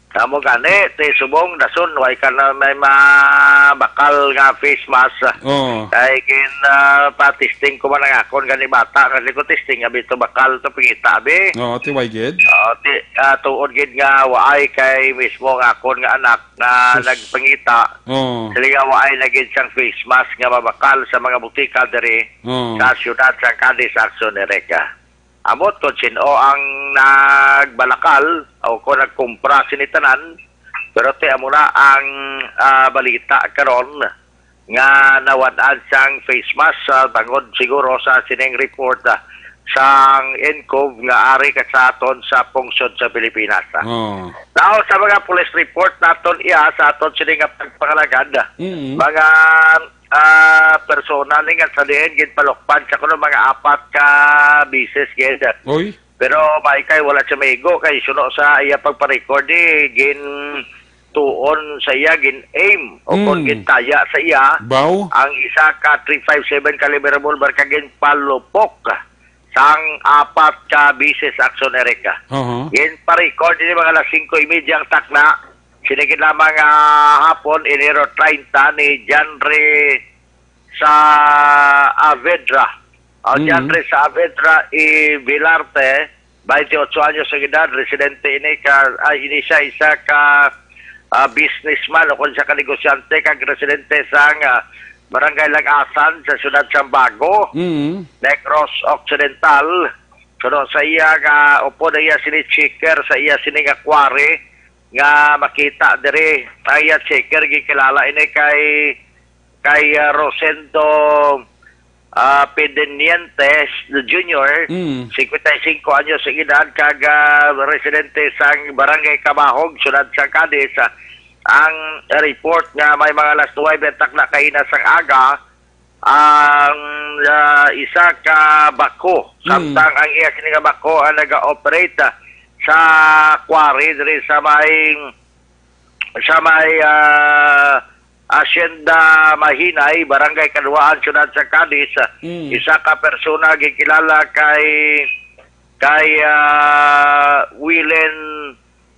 Amo gani, ti subong dason, way ka na may mabakal nga face mask. Oo. Kay gin, ah, pa-testing ko man ang akon gani bata, kasi ko testing abi to bakal to pangita abi. Oo, ti way gid. Oo, ti, ah, tuod gid nga waay kay mismo ang akon nga anak na Sus. nagpangita. Oo. Sila nga waay na gid sang face mask nga mabakal sa mga butika diri Oo. sa siyudad sa Cadiz, Action Erica. Ambot kung sino ang nagbalakal o kung nagkumpra sini tanan, pero ti amo na ang, ah, balita karon nga nawad-an sang face mask, ah, tungod siguro sa sining report, ah, sang ENCOV nga ari ka sa aton sa pungsod sa Pilipinas, ah. Oh. Now, sa mga police report naton iya sa aton sini nga pagpangalagad, Mm. mga ah, persona ni nga sa diin ginpalukpan sa kuno mga apat ka bisis gid. Oy. Pero may kay wala siya maigo kay suno sa iya pagpa-record, eh, gin tuon sa iya, gin aim o kung Mm. gintaya sa iya Baw? ang isa ka three five seven caliber revolver ka ginpalupok sang apat ka bisis, Action Erica. Aha. Ginpa-record ini mga alas singko y media ang takna. Sini gid lamang, ah, hapon, Enero treinta, ni Janry Saavedra. O, Mm. Janry Saavedra y Vilarte, twenty-eight anyos ang edad, residente ini ka, ah, ini siya isa ka, ah, businessman o kung siya ka negosyante, kag residente sang, ah, Barangay Lagasan sa siyudad sang Bago, Mm. Negros Occidental. Kuno sa iya nga upod, iya sini checker sa iya sini nga quarry nga makita diri. Ang iya checker gikilala ini kay, kay, ah, Rosendo, ah, Pedenientes Junior, Mm. singkwenta y singko anyos ang edad, kag, ah, residente sang Barangay Kabahog, siyudad sang Cadiz. Ah, ang report nga may mga alas nuwebe ang takna kaina sang aga, ang, ah, isa ka bako, Mm. samtang ang iya sini nga bako ang naga-operate, ah, sa quarry diri sa may, sa may, ah, ah, Hacienda Mahinay, Barangay Kaduhaan, Siyudad sa Cadiz. Mm. Isa ka persona gikilala kay, kay, ah, Willen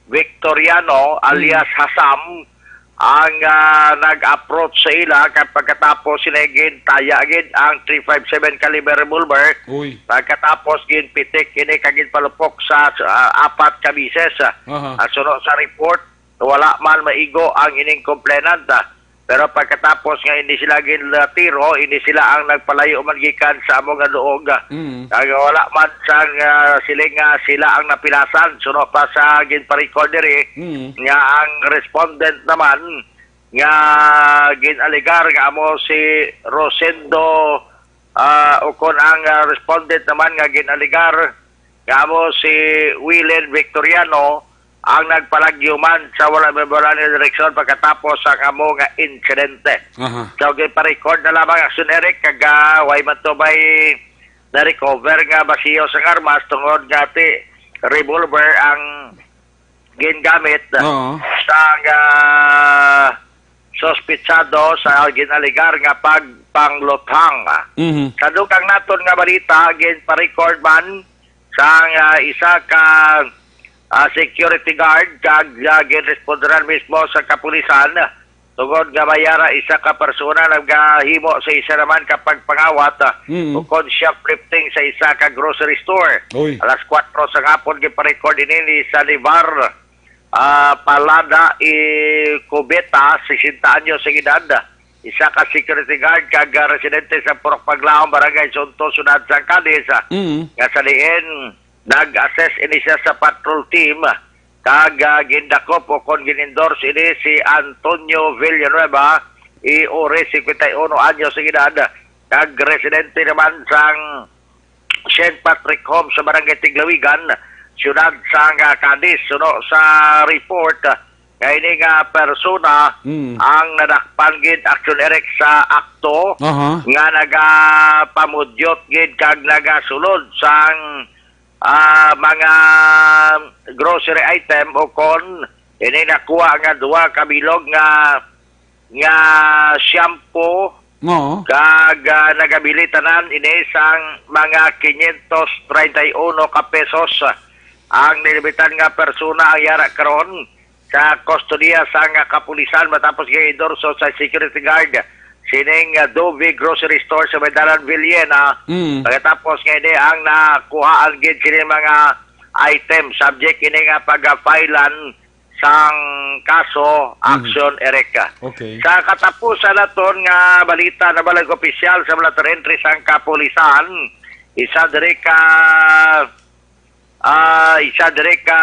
Victoriano, alias Hasam, ang, ah, nag-approach sa ila, kag pagkatapos sila gintaya gid ang three five seven caliber revolver. Uy. Pagkatapos ginpitik ini kag ginpalupok sa, sa, ah, apat ka bisis. Aha. Ang suno sa report, wala man maigo ang ining complainant, ah. Pero pagkatapos nga hindi sila ginlatiro, hindi sila ang nagpalayo man gikan sa amo nga duog. Mm. Kag wala man sang, ah, siling nga sila ang napilasan. Suno pa sa ginpa-record diri, mm, nga ang respondent naman nga gin-alegar nga amo si Rosendo, ah, ukon ang, ah, respondent naman nga gin-alegar nga amo si Willen Victoriano ang nagpalagyo man sa wala mahibaw-an nga direksyon pagkatapos sang amo nga insidente. Aha. So, ginpa-record na lamang, Action Eric, kag, ah, way man to may na-recover nga basiyo sang armas tungod nga ti revolver ang gingamit, oo, sang, ah, suspitsado sa ginalegar nga pagpangluthang. Mhm. Sa dugang naton nga balita, ginpa-record man sang, ah, isa ka, ah, security guard kag, ah, ginresponderan mismo sa kapulisan tungod nga may ara isa ka persona nagahimo sa isa naman ka pagpangawat, ah, mm, ukon shoplifting sa isa ka grocery store. Uy. Alas kuwatro sa hapon, gipa-record ini ni Sanibar, ah, Palada i Cubeta, sesenta anyos ang edad. Isa ka security guard kag, ah, residente sa Purok Paglaom, Barangay Sunto, Siyudad sang Cadiz, ah, mm, nga sa diin nag-assist ini siya sa patrol team, kag, ah, gindakop ukon gin-endorse ini si Antonio Villanueva, i ori, cincuenta y uno anyos ang edad, kag residente naman sang Saint Patrick Home sa Barangay Tiglawigan, siyudad sang, ah, Cadiz. Suno sa report, ah, nga ini nga persona, mm, ang nadakpan gid, Action Eric, sa akto, aha, nga nagapamudyot gid kag nagasulod sang, ah, mga grocery item ukon ini nakuha nga duha ka bilog nga, nga shampoo, oo, kag, ah, nagabili tanan ini sang mga quinientos treinta y uno ka pesos. Ang nilamitan nga persona ang yara karon sa kustodiya sang kapulisan matapos nga endorso sa security guard sining, ah, Dove Grocery Store sa may Dalan Villena. Mm. Pagkatapos nga ini ang nakuhaan gid sini mga item, subject ini nga pag-filean sang kaso, mhm, Action Eric. Okay. Sa katapusan naton nga balita, nabalag opisyal sa mga entry sang kapulisan, isa diri ka, ah, isa diri ka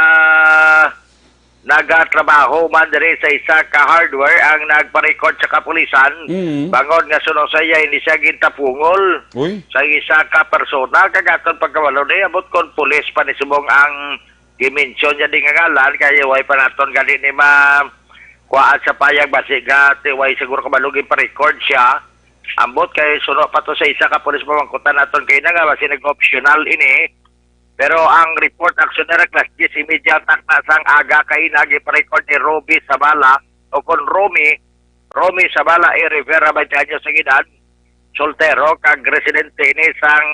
nagatrabaho man diri sa isa ka hardware ang nagpa-record sa kapulisan, mhm, bangod nga suno sa iya hindi siya gintapungol, uy, sa isa ka persona. Kag aton pagkabalo ni, abot kon pulis pa ni subong ang gimensyon niya di nga ngalan, kay way pa naton gani ni ma kuhaan sa payag, basi nga ti way siguro kabalo ginpa-record siya. Ambot kay suno pa to sa isa ka pulis, pamangkutan naton kay na nga basi nag-optional ini. Pero ang report, Action Eric, alas diyes y media takna sang aga kay na gipa-record ni Ruby Sabala o kon Romy, Romy Sabala A. Rivera, twenty anyos ang edad, soltero kag residente ini sang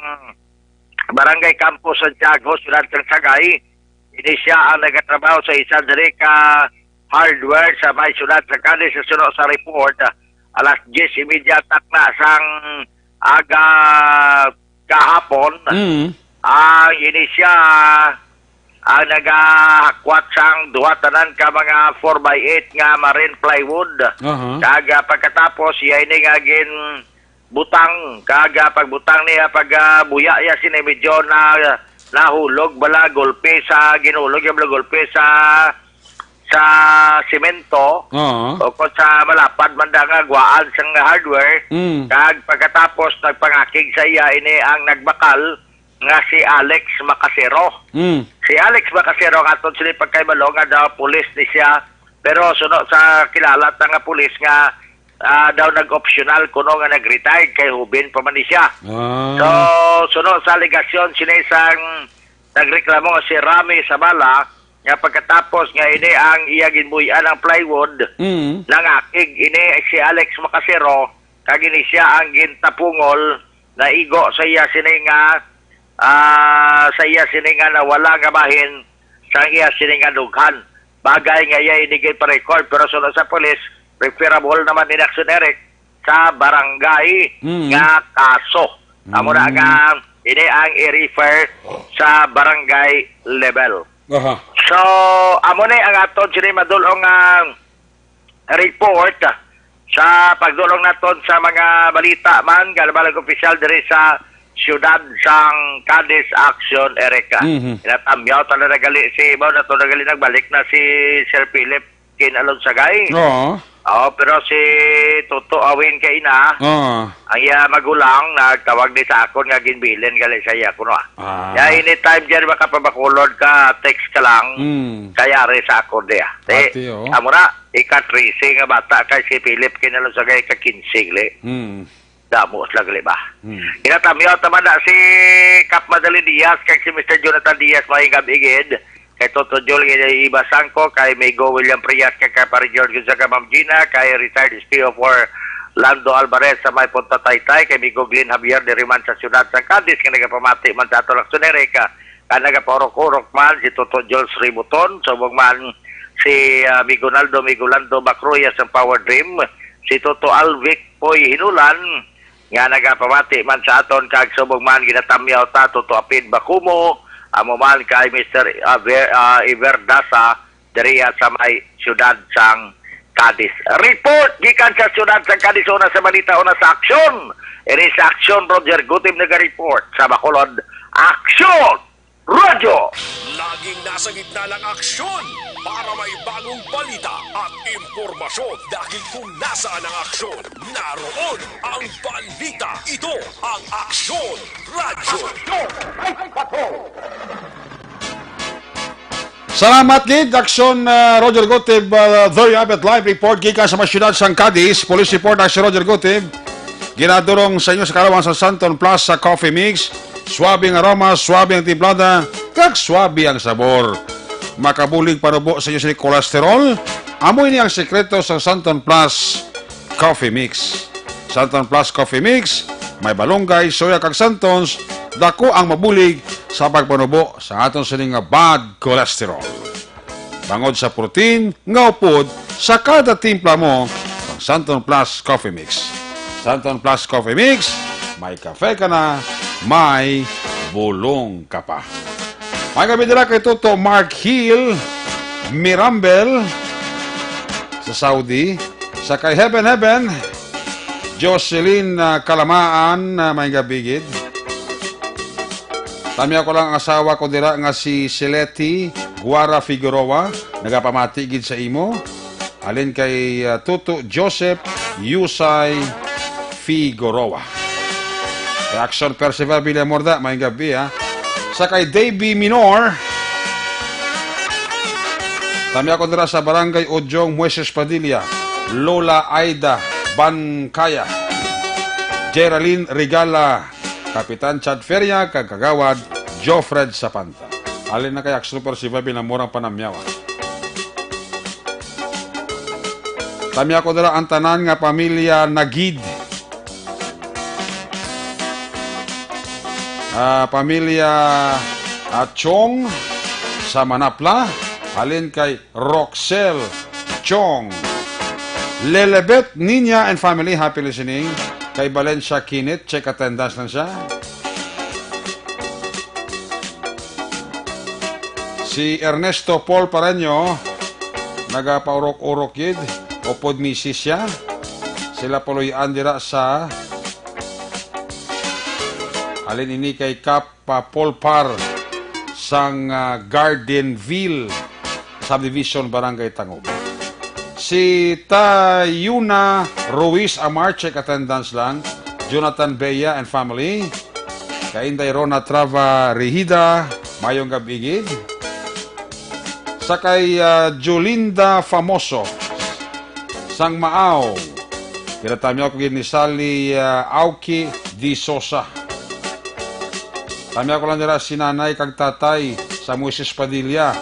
Barangay Campo Santiago, Siyudad sang Sagay. Ini siya ang nagatrabaho sa isa diri ka hardware sa may siyudad sa Cadiz. Sa suno sa report, alas diyes y media takna sang aga kahapon, mm, ang ini siya ang nagahakwat sang duha tanan ka mga four by eight nga marine plywood. Aha. Kag, ah, pagkatapos, iya ini nga gin butang, kag, ah, pagbutang niya, pag, ah, buya niya sini, medyo na, nahulog bala, gulpi sa, ginhulog niya bala, gulpi sa, sa semento, oo, o kung sa malapad man da nga guwaan sang hardware, mm, kag pagkatapos nagpangakig sa iya ini ang nagbakal nga si Alex Macasero. Mm. Si Alex Macasero, ang aton sini pagkahibalo nga daw pulis ni siya, pero suno sa kilala ta nga pulis nga ah, daw nag-optional kuno nga nag-retired kay hubin pa man ni siya. Ah. So, suno sa alegasyon sini sang nagreklamo nga si Rami Sabala, nga pagkatapos nga ini ang iya ginbuy-an ang plywood, Mm. nangakig ini si Alex Macasero, kag ini siya ang gintapungol, naigo sa iya sini nga, ah, sa iya sini nga nawala nga bahin, sa iya sini nga dughan. Bagay nga iya ini ginpa-record, pero suno sa pulis, referable naman ni Action Eric sa barangay Mm. nga kaso. Amo na Mm. nga ini ang i-refer sa barangay level. Aha. So, amo ni ang aton sini madulong nga report sa pagdulong naton sa mga balita man, galabalag opisyal diri sa siyudad sang Cadiz Action, Erica. Mhm. Inatamyaw ta na nagali si, mao na to nagali nagbalik na si Sir Philip Kin Alonsagay. Oo. Oh, pero si Toto Awin kay ina, Oo. ang iya magulang, nagtawag ni sa akon nga ginbilin gali sa iya kuno, ah. Ah. Ya, anytime dyan makapabakulod ka, text ka lang, Mm. kay ari sa akon di, ah. Di, Ati, oh. amo na, ika trese nga bata kay si Philip Kin Alonsagay ka kinse gali. Mm. Damo sila gali ba? Hmm. Ginatamyaw ta man na si Kap Madeline Diaz kag si Mister Jonathan Diaz, maayong gab-i gid. Kay Toto Jol, kay Iba Sangko, kay Migo William Prias, kay Kapari George Gonzaga, Ma'am Gina, kay retired S P O four Lando Alvarez sa may Punta Taytay, kay Migo Glenn Javier diri man sa siyudad sa Cadiz nga nagapamati man sa aton aksyon, Erica. Ka nagapaurok-urok man si Toto Jules Ributon, subong man si, ah, Migo Naldo, Migo Lando Bacroya sa Power Dream, si Toto Alvic Poy Hinulan, nga nagapamati man sa aton, kag subong man ginatamyaw ta, Toto Apid Bakumo, amo man kay Mister Aver-, ah, Iver Dasa, diriya sa may siyudad sang Cadiz. Report gikan sa siyudad sang Cadiz, una sa balita, una sa aksyon. Ini sa aksyon, Roger Gutib naga-report sa Bacolod. Aksyon! Radyo! Laging nasa gitna ng aksyon para may bagong balita at impormasyon. Dahil kung nasaan ang aksyon, naroon ang balita. Ito ang Aksyon Radyo. Salamat gid, Aksyon, uh, Roger Gutib, uh, Doy Abet, live report gikan sa mga siyudad sang Cadiz. Police report, Aksyon Roger Gutib. Ginadurong sa inyo sa kalawan sa Santon Plus sa Coffee Mix. Suabe ang aroma, suabe ang timplada, kag suabe ang sabor. Makabulig panubo sa inyo sini cholesterol. Amo ini ang sekreto sa Santon Plus Coffee Mix. Santon Plus Coffee Mix, may balunggay, soya kag santons, dako ang mabulig sa pagpanubo sa aton sini nga bad cholesterol. Bangod sa protein nga upod sa kada timpla mo, ang Santon Plus Coffee Mix. Santon Plus Coffee Mix, may kafe ka na, may bulong ka pa. May gabi dira kay Toto Mark Hill Mirambel sa Saudi, sa kay Heaven Heaven, Jocelyn, ah, Kalamaan, ah, may gabi gid. Tamyaw ko lang ang asawa ko dira nga si Sileti Guara Figueroa, nagapamati gid sa imo. Halin kay, ah, Tuto Joseph Yusay Figueroa. Kay Action Percival Villamorda, may gabi, ha. Sa kay Davey Minor, tamyaw ko dira sa Barangay Ujong, Moises Padilla, Lola Aida Bancaya, Geraldine Regala, Kapitan Chad Feria, kag Kagawad Jofred Sapanta. Halin na kay Action Percival, binamurang panamyaw, ah. Tamyaw ko dira ang tanan nga pamilya Nagid. Ah, pamilya, ah, Chong sa Manapla. Halin kay Roxel Chong. Lelebet Niña and family, happy listening. Kay Valencia Kinit, check attendance lang siya. Si Ernesto Paul Pareño, nagapaurok-urok gid, upod misis siya. Sila puloy-an dira sa, halin ini kay Kap pa Polpar sang, ah, Gardenville Subdivision, Barangay Tangub. Si Tayuna Ruiz Amar, check attendance lang. Jonathan Bea and family. Kay Inday Rona Trava Rihida, mayong gab-i gid. Sa kay, ah, Jolinda Famoso, sang Maaw. Ginatamyaw ko gid ni Sally, ah, Auki de Sosa. Tamyaw ko lang dira si nanay kag tatay sa Moises Padilla.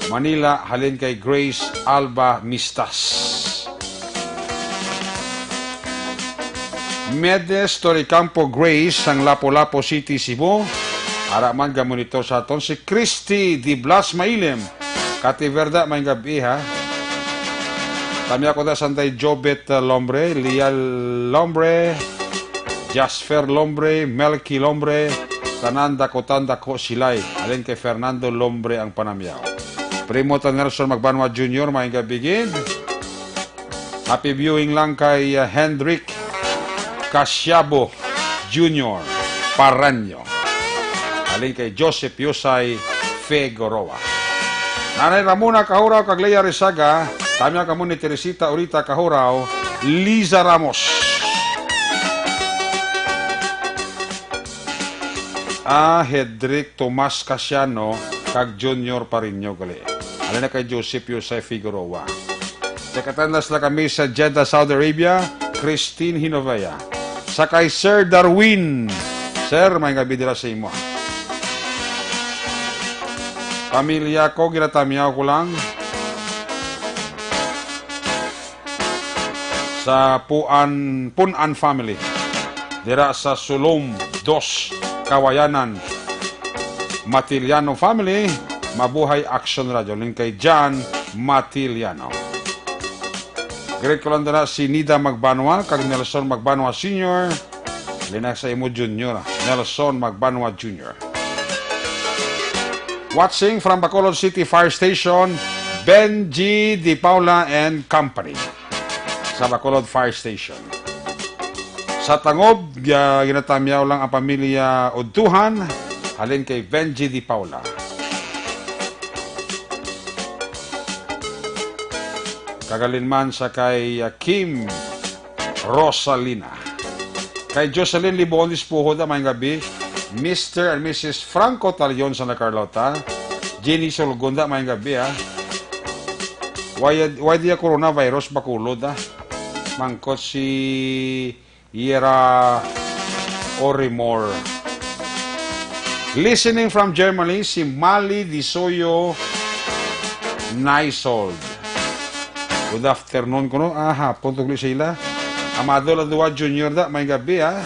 Manila, halin kay Grace Alba Mistas. Medes Toricampo Grace sang Lapu-Lapu City, Cebu. Ara man gamonitor sa aton si Christy Di Blas Mailim. Kati Verda, may gabi, ha. Tamya ko da Sanday Jobet, uh, Lombre, Lial Lombre, Jasper Lombre, Melky Lombre, tanan dakutan dako silay. Alin kay Fernando Lombre ang panamyaw. Primo ta Nelson Magbanwa Junior, may gabi gid. Happy viewing lang kay, uh, Hendrik Casiabo Junior Paranyo. Halin kay Joseph Yusay Figueroa. Nanay Ramona Kahuraw kag Lea Risaga, tamya kamo ni Teresita Urita Kahuraw, Liza Ramos. Ah, Hedrick Tomas Casiano kag Junior Parinyo gali. Halin na kay Joseph Yusay Figueroa. Check attendance na kami sa Jeddah, Saudi Arabia, Christine Hinovea. Sa kay Sir Darwin. Sir, may gabi dira sa imo. Pamilya ko, ginatamyaw ko lang. Sa Puan, Punan family. Dira sa Sulom dos, Kawayanan. Matiliano family, mabuhay Action Radio. Ning kay John Matiliano. Greet ko lang dira si Nida Magbanwa kag Nelson Magbanwa Senior. Linag sa imo Junior, Nelson Magbanwa Junior. Watching from Bacolod City Fire Station, Benji Di Paula and Company. Sa Bacolod Fire Station. Sa Tangob, gya-, ginatamyaw lang ang pamilya Udtuhan, halin kay Benji Di Paula. Kagalin man sa kay, uh, Kim Rosalina. Kay Jocelyn Libonis Puhoda, may gabi. Mister and Missus Franco Talion sa Carlota. Jenny Sulgonda, may gabi, ah. Why, why di coronavirus bakulod, ah? Mangkot si Yera Orimor. Listening from Germany, si Mali Disoyo Naisold. Good afternoon kuno. Ah, hapon tugli sila. Amado Ladua Junior da, may gabi, ah.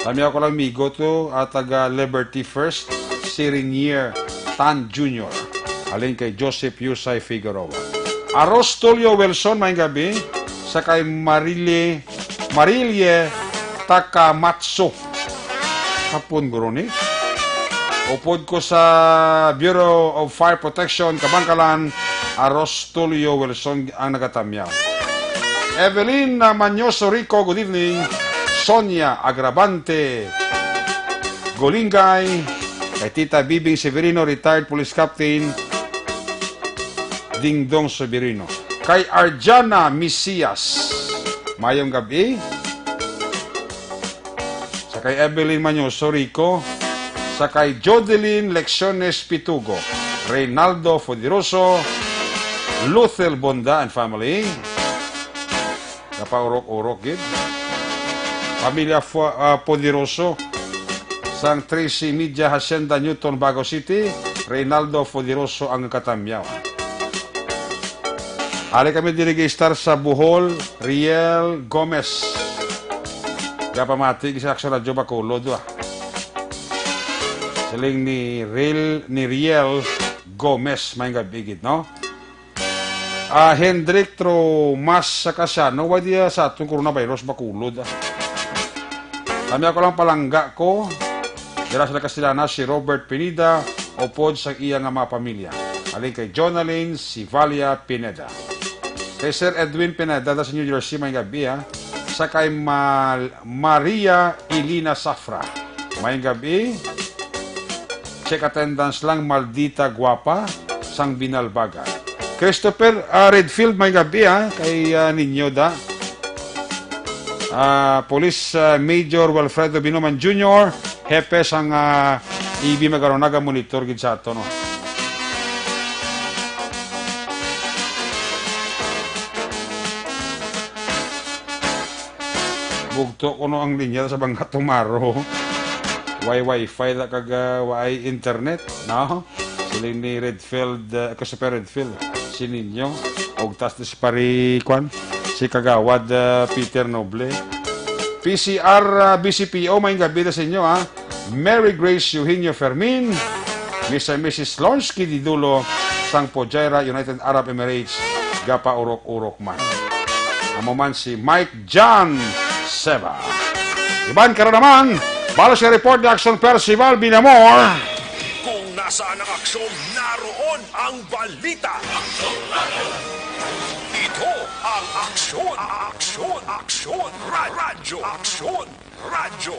Kami ako lang migo to, ah, taga Liberty First, si Rinier Tan Junior. Halin kay Joseph Yusay Figueroa. Aros Tulio Wilson, may gabi. Sa kay Marile, Marilie Takamatsu. Hapon, guro ni. Upod ko sa Bureau of Fire Protection, Kabangkalan, Aros Tulio Wilson ang nagatamyaw. Evelyn, uh, Manyoso Rico, good evening. Sonia Agravante Golingay, kay Tita Bibing Severino, retired police captain, Dingdong Severino. Kay Arjana Misias, mayong gabi. Sa kay Evelyn Manyoso Rico, sa kay Jodeline Lecciones Pitugo, Reynaldo Fudiroso, Luthel Bonda and family. Napaurok-urok gid. Pamilya Fu-, ah, Poderoso sang Trece Media Hacienda Newton, Bago City, Reynaldo Poderoso ang katamyaw. Ari kami diri giistar sa Bohol, Riel Gomez. Gapamati sa Action Radyo Bacolod, ah. Siling ni Riel, ni Riel Gomez, may gabi gid, no? Ah, Hendrik Tromas sa Casiano, why di, ah, sa atong coronavirus bakulod, ah? Kami ako lang palangga ko. Dira sa Castellana, si Robert Pineda, upod sa iya nga mga pamilya. Halin kay Jonalyn Sivalia Pineda. Kay Sir Edwin Pineda, da sa New Jersey, may gabi, ah. Sa kay Mal-, Maria Elena Safra. May gabi. Check attendance lang, maldita guwapa sang Binalbagan. Christopher, ah, Redfield, may gabi, ah, kay, ah, ninyo da. Ah, Police, ah, Major Wilfredo Binoman Junior, hepe sang, ah, E B Magaronaga, monitor gid sa ato, no? Bugto kuno ang linya sa mga tumaro. Way wifi na kag, ah, way internet, no? Siling ni Redfield, ah, Christopher Redfield, si Ninyo, og tas ni si Pari, kwan, si Kagawad, ah, Peter Noble. P C R, ah, B C P O, may gabi na sa inyo, ha? Mary Grace Eugenio Fermin, Mister and Missus Lonsky Didulo, sang Fujairah, United Arab Emirates, gapaurok-urok man. Amo man si Mike John Seba. Iban karon naman, balos nga report ni Aksyon Percival Binamor. Kung nasaan ang aksyon, naroon ang balita. Ito ang aksyon, aksyon, aksyon, ra- radyo, aksyon, radyo.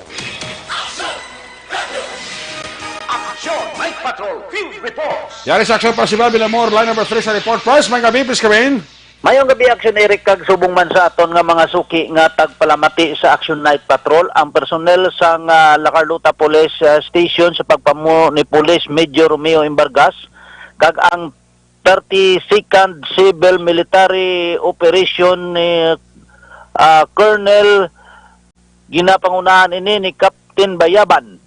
Action Night Patrol Field Reports. Yari sa Aksyon Percival Binamor, line number three sa report. First, may gabi, please come in. Mayong gabi, Action Eric, kag subong man sa aton nga mga suki nga tagpalamati sa Action Night Patrol, ang personnel sang, ah, La Carlota Police, ah, Station sa pagpamuno ni Police Major Romeo Imbargas kag ang thirty-second Civil Military Operation ni, ah, Colonel, ginapangunahan ini ni Captain Bayaban.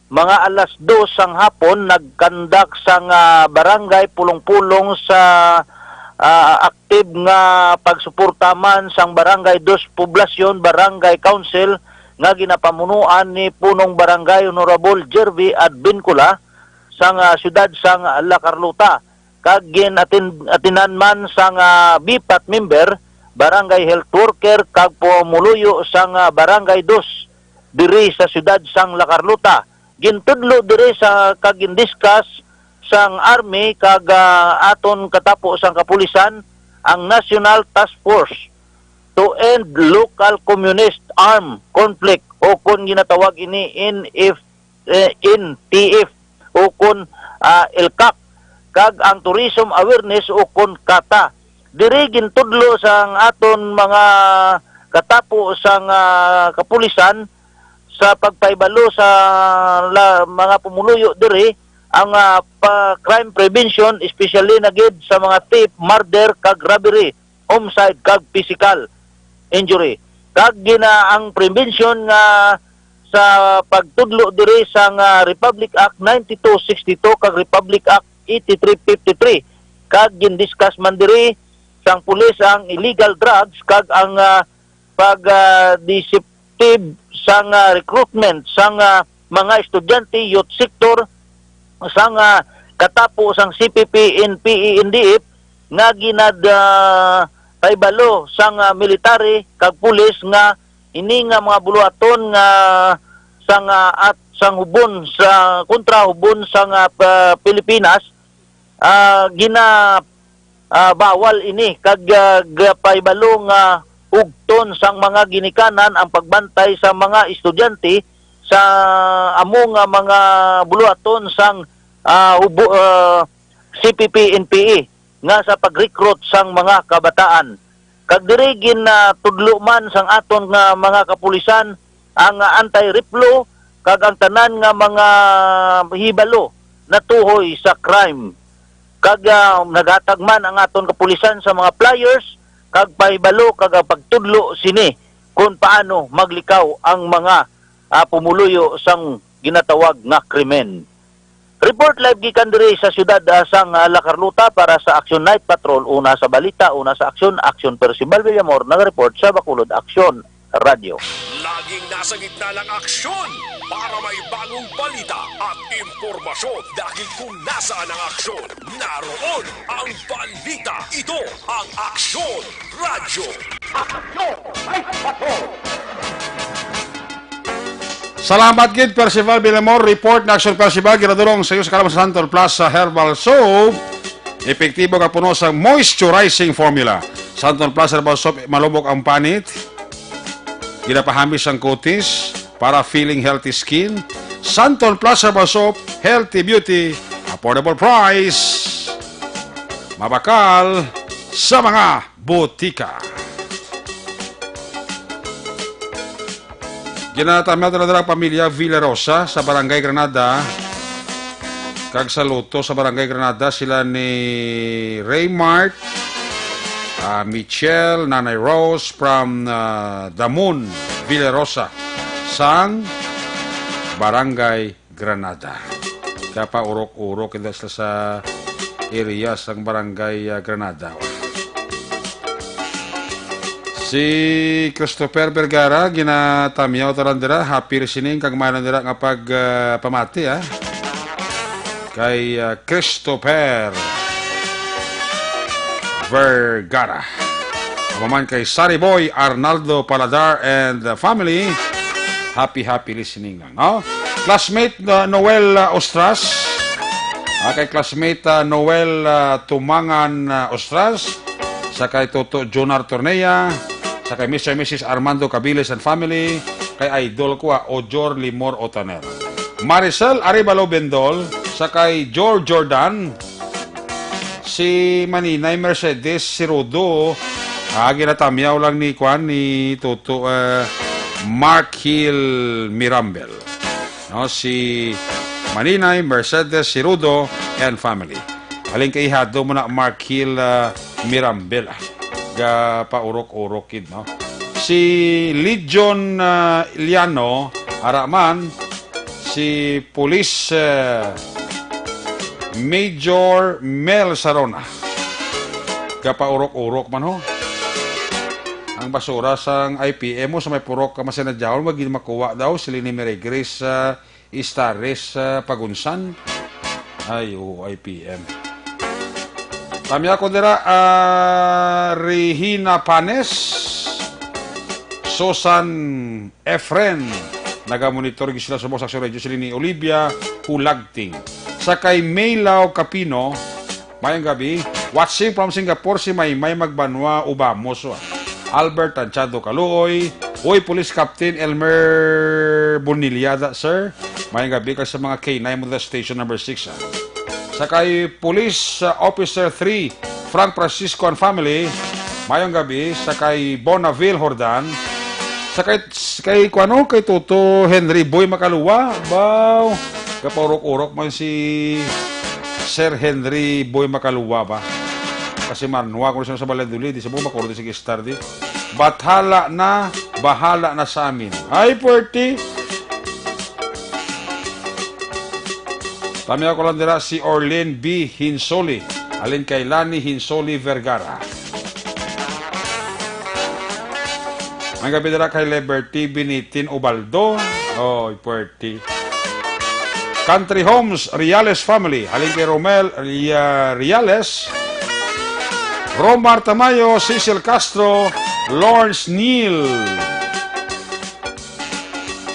Mga alas dos sang hapon, nagkandak sang, ah, barangay pulong-pulong sa, ah, aktibo nga pagsuporta man sang Barangay Dos Poblacion Barangay Council nga ginapamunuan ni Punong Barangay Honorable Jervy Advincula sang, ah, siyudad sang La Carlota, kag gin-atin-, atinan man sang, ah, BPAT member, barangay health worker, kag pumuluyo sang, ah, Barangay Dos diri sa siyudad sang La Carlota. Gintudlo diri sa kag gindiscuss sang army kag, ah, aton katapo sang kapulisan ang National Task Force to End Local Communist Armed Conflict, o kon ginatawag ini N F, eh, N T F, o kon, ah, ELCAC, kag ang Tourism Awareness, o kon kata. Diri gintudlo sang aton mga katapo sang, ah, kapulisan sa pagpahibalo sa la-, mga pumuluyo diri ang, ah, pa-, crime prevention, especially na gid sa mga theft, murder, kag robbery, homicide, kag physical injury. Kag gina-, ang prevention nga sa pagtudlo diri sang, ah, Republic Act ninety-two sixty-two kag Republic Act eighty-three fifty-three, kag gindiscuss man diri sang pulis ang illegal drugs kag ang, ah, pag, ah, deceptive sang, ah, recruitment sang, ah, mga estudyante, youth sector, sang, ah, katapo sang C P P, N P A, N D F nga ginad-, ah, pahibalo sang, ah, military kag pulis nga ini nga mga buluhaton nga sang, ah, at sang hubon sa kontra hubon sang, ah, pa-, Pilipinas, ah, gina-, ah, bawal ini kag, ah, gapahibalo nga ugton sang mga ginikanan ang pagbantay sa mga estudyante sa amo nga mga buluhaton sang, ah, hubo-, ah, C P P N P A nga sa pag-recruit sang mga kabataan. Kag diri gin, ah, tudlo man sang aton nga mga kapulisan ang, ah, anti-rape law kag ang tanan nga mga hibalo natuhoy sa crime. Kag, ah, naghatag man ang aton kapulisan sa mga flyers kag pahibalo kag ang pagtudlo sini kon paano maglikaw ang mga, ah, pumuluyo sang ginatawag nga krimen. Report live gikan diri sa siyudad, ah, sang, ah, La Carlota para sa Action Night Patrol. Una sa balita, una sa aksyon, Action Percival Villamor, nagareport sa Bacolod Action Radio. Laging nasa gitna ng aksyon para may bagong balita at impormasyon. Dahil kung nasaan ang aksyon, naroon ang balita. Ito ang Aksyon Radyo. Aksyon Night Patrol. Salamat gid, Percival Villamor. Report na Action Percival, ginadurong sa iyo sa kalaman sa Santol Plus sa Herbal Soap. Epektibo ka puno sa moisturizing formula. Santol Plus Herbal Soap, malubok ang panit. Ginapahamis ang kutis para feeling healthy skin. Santol Plus Herbal Soap, healthy beauty, affordable price. Mabakal sa mga botika. Ginatamihan na dira ang pamilya Villarosa sa Barangay Granada. Kag sa luto sa Barangay Granada, sila ni Raymart, ah, Michelle, Nanay Rose from, ah, Damun, Villarosa, sang Barangay Granada. Kapaurok-urok kita sila sa area sang Barangay, ah, Granada. Si Christopher Vergara, ginatamyaw ta lang dira. Happy listening kag maayo lang dira nga pag, ah, pamati, ah. Kay, ah, Christopher Vergara. Amo man kay Sari Boy Arnaldo Paladar and the family. Happy, happy listening lang, no? Classmate, uh, Noel, uh, Ostras. Ah, kay classmate, uh, Noel, uh, Tumangan, uh, Ostras. Sa kay Toto Jonar Tornea. Sa kay Mister and Missus Armando Cabiles and family. Kay idol ko, ah, Ojor Limor Otaner. Maricel Arevalo Bendol. Sa kay Jor Jordan. Si Maninay Mercedes Sirudo, ah, ginatamyaw lang ni kwan, ni Toto, eh, Mark Hill Mirambel. No, si Maninay Mercedes Sirudo and family. Halin kay ihado mo na Mark Hill, ah, Mirambel, ah. Gapaurok-urok gid, no? Si Legion, ah, Liano, ara man, si Police, eh, Major Mel Sarona. Gapaurok-urok man, ho. Ang basura sang I P M mo sa may purok ka masinadyaon, wag gid makuha daw, si Lini Mary Grace, ah, Istares, ah, Pagunsan. Ay, oo, I P M. Tamya ko dira, ah, Regina Panes, Susan Efren, nagamonitor gid sila sa Boss Action Radio, sila ni Olivia Hulagting. Sa kay Maylaw Capino, mayong gabi. Watching from Singapore, si Maymay Magbanwa Ubamos. Albert Tanchado Kaluoy. Uy, Police Captain Elmer Boniliada, sir. Mayong gabi kag sa mga K nine mo sa station number six, ah. Sa kay Police, ah, Officer three, Frank Francisco and family. Mayong gabi. Sa kay Bonaville Jordan. Sa kay, kay, kuano, kay Toto Henry Boy Makalua. Baw, kapaurok-urok man si Sir Henry Boy Makalua ba? Kasi marnuwa ko siya sa Valladolid, di sa mo makurdo si Star di. Bathala na, bahala na sa amin. Ay, puwerte. Tamya ko lang dira si Orlin B Hinsoli, alin kay Lani Hinsoli Vergara. Ang gabi dira kay Liberty Binitin Ubaldo. Oy, puwerte. Country Homes, Reales family, halin kay Romel Ria-, Reales, Romar Tamayo, Cecil Castro, Lawrence Neal.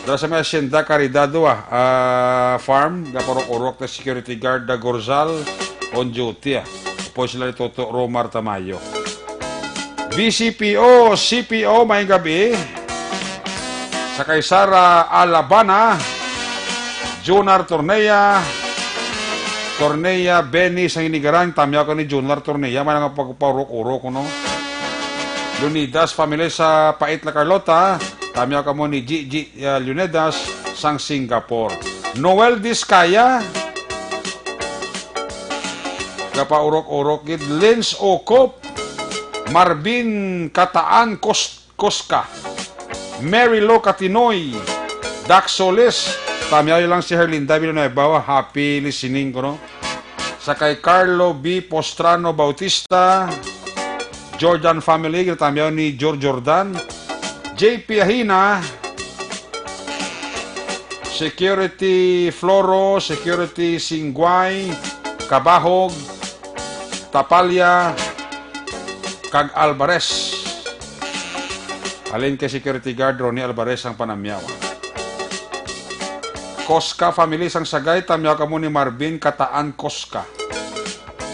Dala sa may Hacienda Caridad, ah, ah, farm, gapaurok-urok na security guard na Gorzal on duty, ah. Upo sila ni Toto Romar Tamayo. B C P O, C P O, may gabi. Sa kay Sara Alabana, Junar Tornea, Tornea, Benny, sang Inigaran, tamyaw ka ni Junar Tornea, may nga pagpaurok-urok, no? Leonidas family sa Pait, La Carlota, tamyaw ka mo ni Gigi, ah, Leonidas sang Singapore. Noel Discaya, gapaurok-urok gid, Lens Okop, Marvin Kataan Cos-, Cosca, Mary Lou Catinoy, Dax Solis, tamyaw lang si Herlinda Villanueva, happy listening ko, no? Sa kay Carlo B Postrano Bautista, Jordan family, ginatamyaw ni Jor Jordan, J P Ahina, Security Floro, Security Singguay, Kabahog, Tapalya, kag Alvarez. Alin kay security guard Ronnie Alvarez ang panamyaw. Cosca family sang Sagay, tamyaw kamo ni Marvin Kataan Cosca.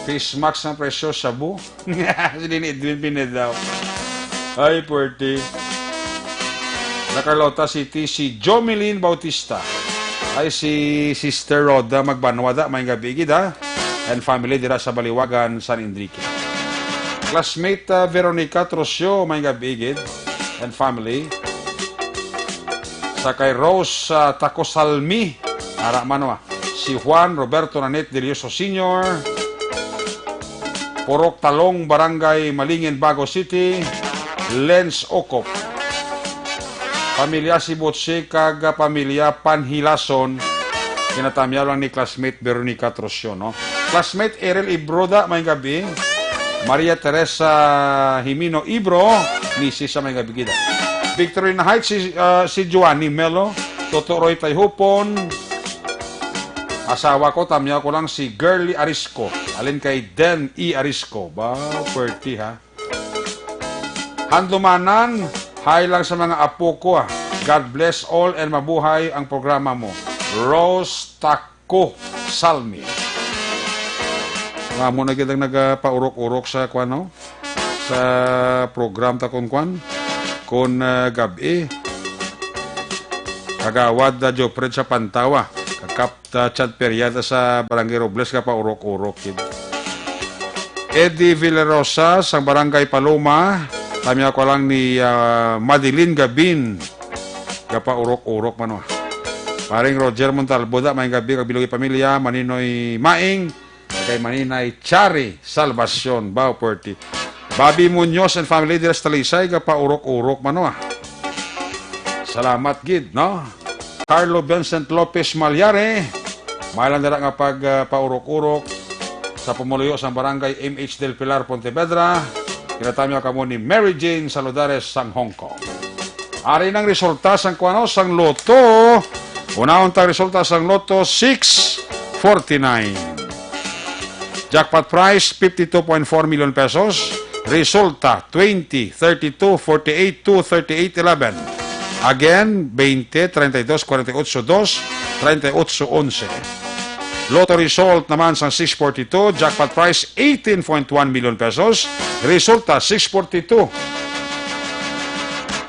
Face mask ang presyo, shabu. Sila ni Edwin Pineda. Ay, puwerte. La Carlota City, si Jomelyn Bautista. Ay, si Sister Rhoda Magbanwa da, may gabi gid, ha? And family dira sa Baliwagan, San Enrique. Classmate, ah, Veronica Trocio, may gabi gid. And family. Sa kay Rose, ah, Tacosalmi. Ara man, wa. Si Juan Roberto Nanit Delioso Senior, Purok Talong, Barangay Malingin, Bago City, Lens Okop. Pamilya Sibutsi kag, ah, pamilya Panhilason, kinatamyaw lang ni classmate Veronica Trosio, no? Classmate Erel Ibroda, may gabi. Maria Teresa Jimeno Ibro, misis sa may gabi gid. Victorine Heights, si, ah, si Joanny Melo, Toto Roy Tayhupon, asawa ko, tamyaw ko lang si Girly Arisco, alin kay Den E Arisco. Ba, pwerte, ha? Handumanan, hi lang sa mga apo ko, ah. God bless all and mabuhay ang programa mo. Rose Taco Salmi. Nga mo na gid ang nagapaurok-urok sa kwan, no? Sa program ta kon kwan, kon, ah, gab-i. Kagawad, ah, Jopred sa Pantawa. Kakap ta Chad Periata sa Barangay Robles, gapaurok-urok gid. Eddie Villarosa sang Barangay Paloma, tamyaw ko lang ni, ah, Madeline Gabin, gapaurok-urok man, oh. Paring Roger Montalbo, da, may gabi, kag bilog pamilya, Maninoy Maing, kay Maninay Chari Salvacion, Bao Puerte. Bobby Munoz and family dira sa Talisay, gapaurok-urok man, oh. Salamat gid, no? Carlo Vincent Lopez Malyari, may lang dira nga pag, ah, paurok-urok sa pumuluyo sang Barangay M H Del Pilar, Pontevedra. Kinatamyaw kamo ni Mary Jane Saludares sang Hong Kong. Ari nang resulta sang kuano sang Lotto. Unahon ta resulta sang Lotto six forty-nine. Jackpot prize, fifty-two point four million pesos. Resulta, twenty, thirty-two, forty-eight, two, thirty-eight, eleven. Again, twenty, treinta y dos, cuarenta y ocho, dos, treinta y ocho, once. Lotto result naman sang six forty-two, jackpot prize, eighteen point one million pesos. Resulta, six forty-two,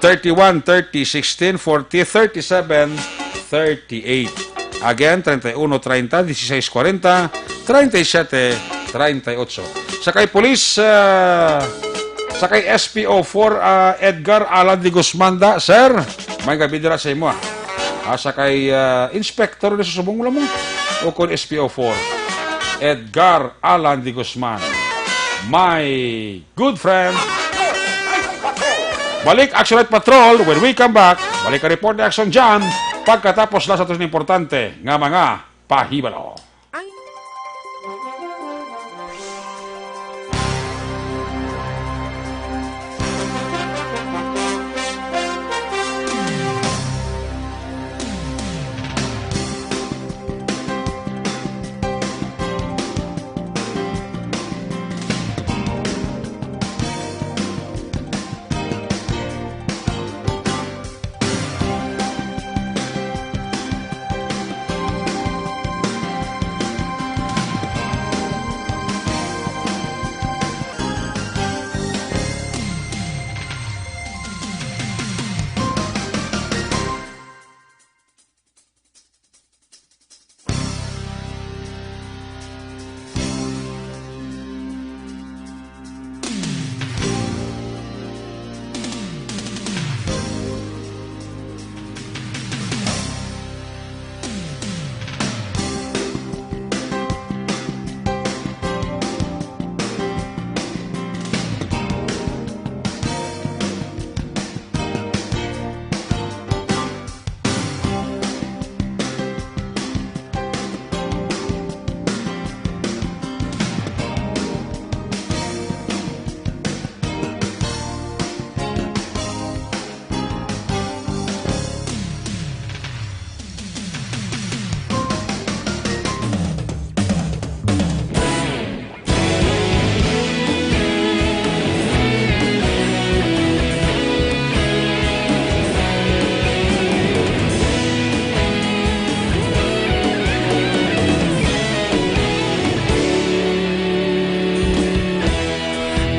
thirty-one, thirty, sixteen, forty, thirty-seven, thirty-eight. Again, treinta y uno, treinta, dieciséis, cuarenta, treinta y siete, treinta y ocho. Sa kay Police, ah, sa kay S P O four, ah, Edgar Alan de Guzman da, sir, may gabi dira sa imo, ah. Ah, sa kay, ah, Inspector de Susubong, wala mo? O kon S P O four, Edgar Alan de Guzman. My good friend. Balik Action Night Patrol when we come back. Balik ang report ni Action John pagkatapos lang sa aton importante nga mga pahibalo.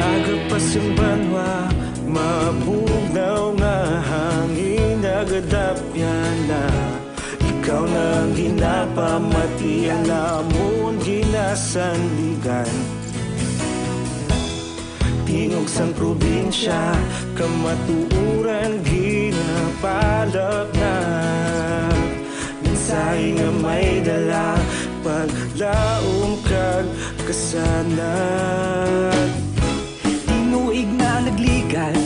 Aga pa sang banwa, mabugnaw nga hangin nagadapyan na. Ikaw na ang ginapamati, ang amon ginasandigan. Tingog sang probinsya, kamatuoran ginapalapnag. Mensahe nga may dala, paglaom kag kasanag. Tinuig na nagligad,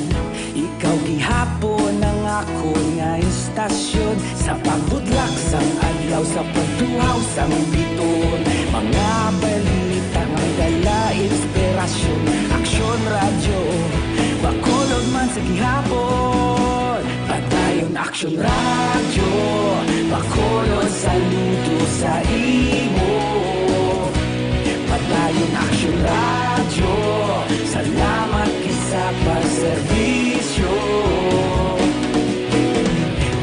ikaw gihapon ang Akon nga istasyon, sa pagbudlak sang adlaw, sa pagtuhaw sang biton, mga balita nga may dala inspirasyon. Aksyon Radyo, Bacolod man sa gihapon. Padayon Aksyon Radyo, Bacolod saludo sa imo. Padayon Aksyon Radyo, salamat kisa pagserbisyo.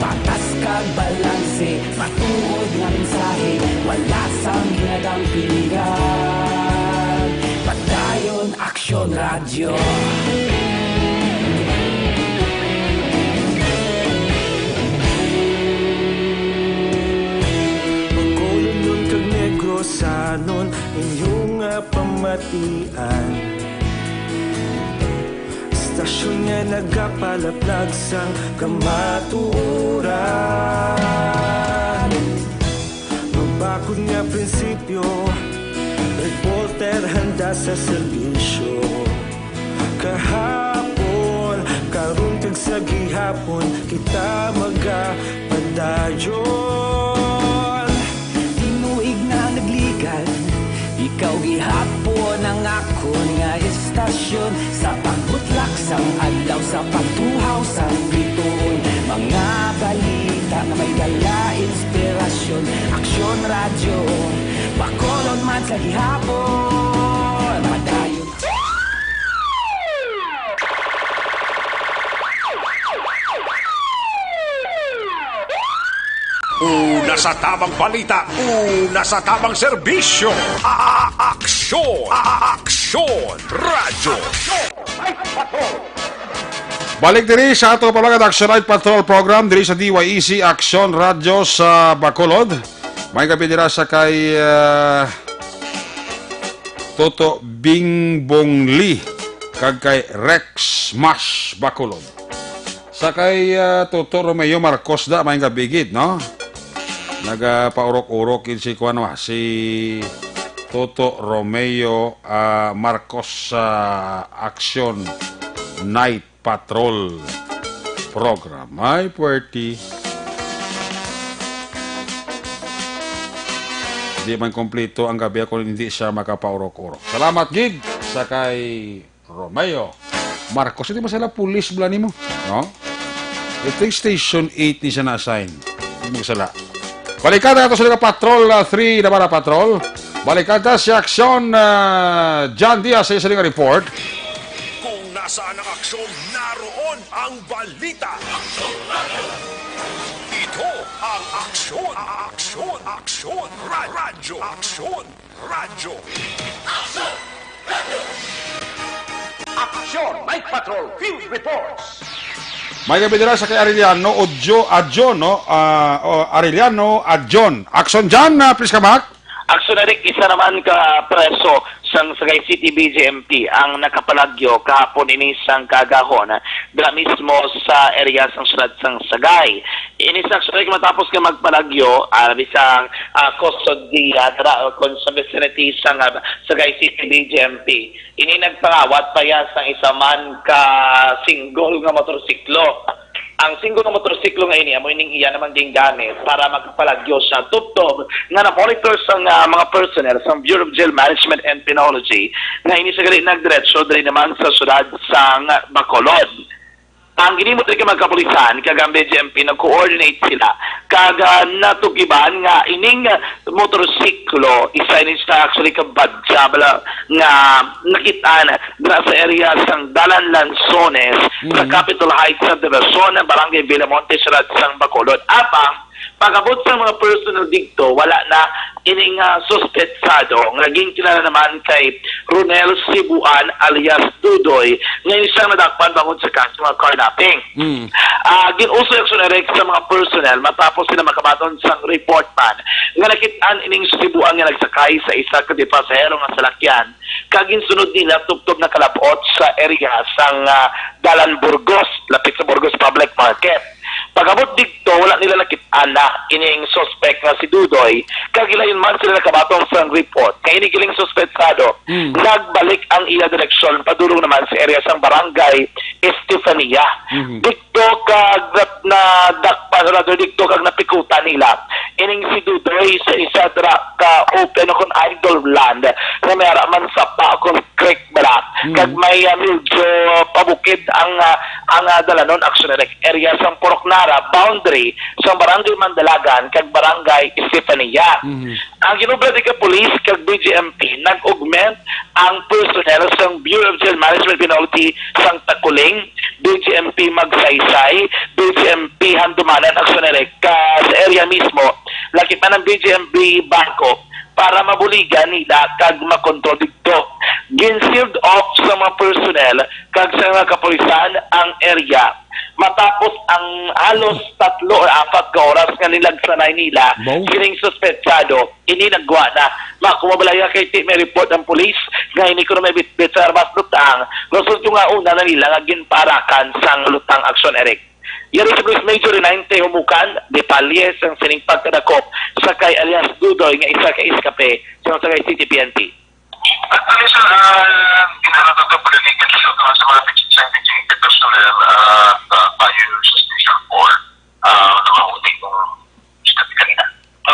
Patas kag balanse, matuod nga mensahe, wala sang ginadampingan. Padayon Aksyon Radyo. Bacolodnon kag Negrosanon, inyo nga pamatian. Istasyon nga nagapalaplag sang kamatuoran. Mabakod nga prinsipyo, reporter handa sa serbisyo. Kahapon, karon kag sa gihapon, kita magapadayon. Tinuig na nagligad, ikaw gihapon ang akon nga istasyon. Sa pagbutlak sang adlaw, sa pagtuhaw sang bituon, mga balita nga may dala inspirasyon. Aksyon Radyo, Bacolod man sa gihapon. Padayon. Una sa tabang balita, una sa tabang serbisyo. A-, a-, aksyon, a-, a-, aksyon, radyo. Balik diri sa ato pamagad Action Night Patrol program diri sa D Y E C Aksyon Radyo sa Bacolod. May gabi dira sa kay, ah, Toto Bingbong Lee kag kay Rex Mas Bacolod. Sa kay, ah, Toto Romeo Marcos da, may gabi gid, no? Nagapaurok-urok gid si kuan wa, si Toto Romeo, ah, Marcos sa Action Night Patrol program. Ay, puwerti. Di man kompleto ang gabi ako hindi siya makapaurok-urok. Salamat gid sa kay Romeo Marcos. Hindi masala pulis bala nimo, no? Ito yung Station eight ni siya na-assign. Hindi masala. Balikan na ito sa Patrol, ah, three, Navarra Patrol. Balikan ta si Aksyon, ah, John Diaz sa isa nga report. Kung nasaan ang aksyon, naroon ang balita. Ito ang aksyon, aksyon, aksyon, ra-, radyo, aksyon, radyo. Aksyon Night Patrol Field Reports. May gabi dira sa kay Arellano Odjo, Adjon, no? Ah, o, Arellano Adjon. Aksyon dyan, ah, please, kamak. Aksyon, Eric, isa naman ka preso sang Sagay City B J M P ang nakapalagyo kahapon ini sang kaagahon, dira mismo sa area sang siyudad sang Sagay. Ini sa aksyon, Eric, matapos nga magpalagyo, ah, bisang, ah, kustodiya, dira, o kung sa vicinity sang, ah, Sagay City B J M P. Ini nagpangawat pa iya sang isa man ka single nga motorsiklo. Ang single nga motorsiklo nga ini amo ining iya naman gingamit para magpalagyo sa tubtob nga na-monitor sang, ah, mga personnel sang Bureau of Jail Management and Penology nga ini sa gali nagdiretso diri naman sa siyudad sang Bacolod. Ang ginhimo diri kay mga kapulisan kag ang B J M P nag-coordinate sila kag, ah, natugiban nga ining, ah, motorsiklo isa ini sa actually kabadya bala nga nakit-an dira sa area sang Dalan Lanzones sa Mm. Capitol Heights Subdivision, Barangay Villamonte, siyudad sang Bacolod. Apang pag-abot sang mga personnel didto, wala na ining, ah, suspetsado nga ginkilala naman kay Ronel Sibuan alias Dudoy, nga ini siyang nadakpan bangod sa kaso nga carnapping. Mm. Ah, gin-uso ang aksyon, Eric, sa mga personnel matapos sila makabaton sang report man nga nakit-an ining Sibuan nga nagsakay sa isa ka di pasahero nga salakyan kag ginsunod nila tubtob nakalab-ot sa area sang, ah, Dalan Burgos, lapit sa Burgos Public Market. Pag-abot didto, wala nila nakit-an na ining suspect nga si Dudoy, kag gilayon man sila nakabaton sang report nga ini gining suspetsado Mm. nagbalik ang iya direksyon padulong naman sa area sang barangay Estefania. Mhm. Didto kag nat-, nadakpan, or rather, didto kag napikutan nila ining si Dudoy sa isa dira ka open kon idle land nga may ara man sapa kon creek bala. Mm. Kag may, ah, medyo pabukid ang, ah, ang, ah, dalanon, aksyon direct, area sang Purok Nara, boundary sang Barangay Mandalagan kag Barangay Estefania. Mhm. Ang ginobra didto ka pulis kag B J M P nag-augment ang personnel sang Bureau of Jail Management Penalty sang Taculing, B J M P Magsaysay, B J M P Handumanan, aksyon direct, ka sa area mismo, lakip man ang B J M P Bangko para mabuligan nila kag makontrol didto. Gin-sealed off sa mga personnel kag sa mga kapulisan ang area. Matapos ang halos tatlo or apat ka oras nga nilagsanay nila Wow. kining suspetsado, ini nagwa na. Ma, kung mabalaya kay ti may report ang pulis nga ini kuno may bitbit sa armas lutang, resulta nga una na nila nga ginparakan sang lutang, aksyon direct. Yari si Police Major Renainte Humukan, detalye sang sining pagkadakop sa kay alias Dudoy nga isa ka eskape sa Sagay City P N P. Actually, sir, ah, ginhatagan pa rin sa mga sa mga P G, sa P G personnel, ah, sa Fire Station four, ah, na mahuti kung eskape kanina.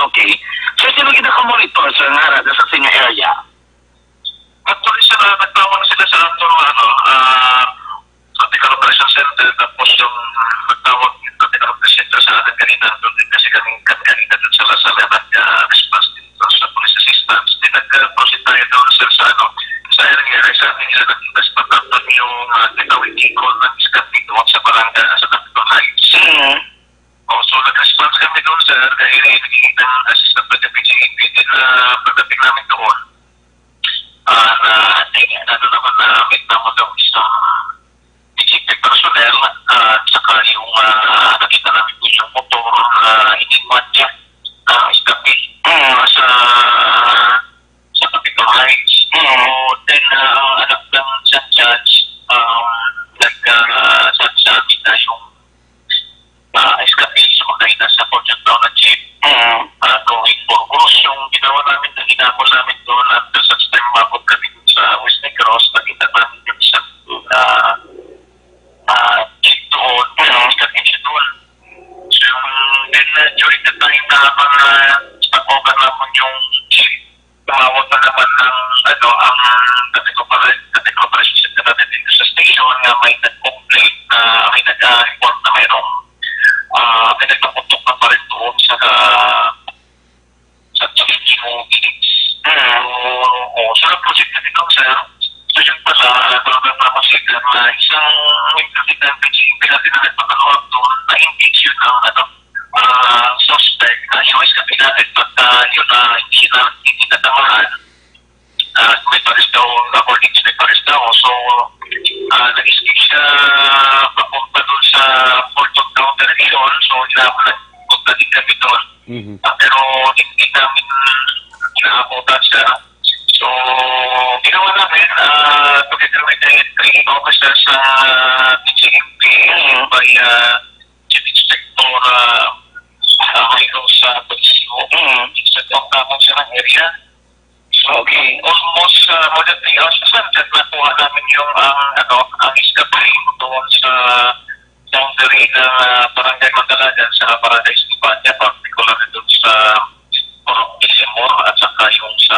Okay. So, sino gid nakamonitor, sir, nga ara sa inyo area? Actually, sir, ah, nagtawag sila sa ato, ano, ah, sa Tacloban Operation Center, tapos yung nagtawag yung Tacloban Operation Center sa atin kanina, doon din kasi kami, kami kanina doon sa Lazada, nag, ah, response din sa police assistance. Then nag-proceed tayo doon, sir, sa, ano, sa area, sa amin nila nag-invest pa tapos yung, ah, getaway vehicle ng Escapito sa barangay, sa Tacloban Heights. Mm. Oh, so nag-response kami doon, sir, kay nakikita ng assistant ng P G A P din na pagdating namin doon. Ah, na, ano naman, na may tama daw sa P G P personnel, ah, at saka yung, ah, nakita namin po yung motor, ah, ininwan niya, ah, escape. Mm. Ah, sa, sa Capitol Heights. Mm. So, then, ah, ang anak ng isang judge, um, nag, ah, sa, sa amin na yung ah, escape, sumakay na sa Fortune Brown na jeep. Mm. Ah, going for Cruz. Yung ginawa namin, na ginako namin doon, after such time, umabot kami doon sa West Negros, nakita namin yung isang, ah, ah, jeep doon, Mm. escape siya doon. So, yung, then, ah, during the time na habang, ah, stop over naman yung jeep, tumawag na naman ng, ano, ang Tacloban, Tacloban Operation Center natin dito sa station nga may nag-complain, na may nag-report na mayroong, ah, may nagpaputok na pa rin doon sa, sa Chilichimo Village. Mm. So, oh, so nag-proceed kami doon, sir. So, yun pala, ah, talagang na-consider na isang employee ng P G P na pinagpapanood doon na engage yun ang, ano, ah, suspect, ah, yung isa pinatay, pagka yun, ah, hindi na, hindi natamaan, ah, may pares daw, according to may pares daw. So, ah, nag-escape siya papunta doon sa Fortune Brown Direction. So, hinapon na, punta din kami doon. Mhm. Ah, pero hindi namin naabutan siya. So, ginawa namin, ah, together with the three officers sa P G M P, Mm. by, ah, Chief Inspector, ah, ah, Jairo sa Police, Mm. Inspector Tapang siya ng area. So, Okay. almost, ah, more than three hours, sir, nakuha namin yung, ang, ano, ang escape doon sa boundary ng, ah, Barangay Magdalagan sa Barangay Estefania, particularly doon sa Purok Villamor at saka yung sa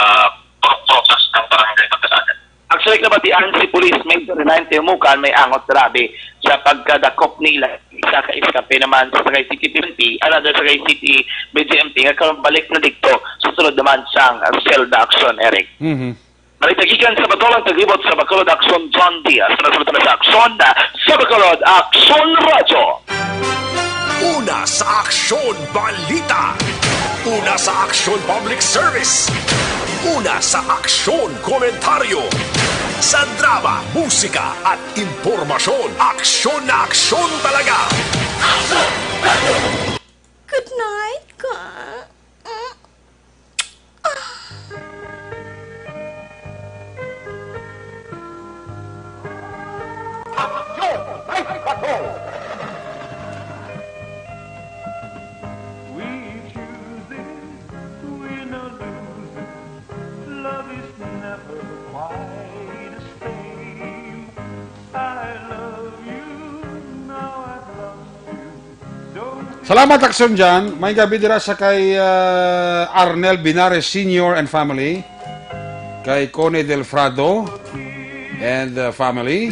Purok Rojas ng Barangay Magdalagan. Actually, nabatian si Police Major Renainte Humukan may angot grabe sa pagkadakop nila sa ka-escape naman sa Sagay City P N P, another Sagay City B J M P nga kabalik na didto sa sulod naman sang, ah, selda, aksyon, Eric. Mhm. Balita gikan sa Bacolod, naglibot sa Bacolod, aksyon, John Diaz. Nasulod na sa aksyon, ah, sa Bacolod, Aksyon Radyo. Una sa aksyon, balita. Una sa aksyon, public service. Una sa aksyon, komentaryo. Sa drama, musika, at impormasyon, aksyon na aksyon talaga. Good night, ka. Mm. Aksyon! May patrol! Salamat, Aksyon Jan. May gabi dira sa kay, ah, Arnel Binares Senior and family. Kay Connie Delfrado and, ah, family.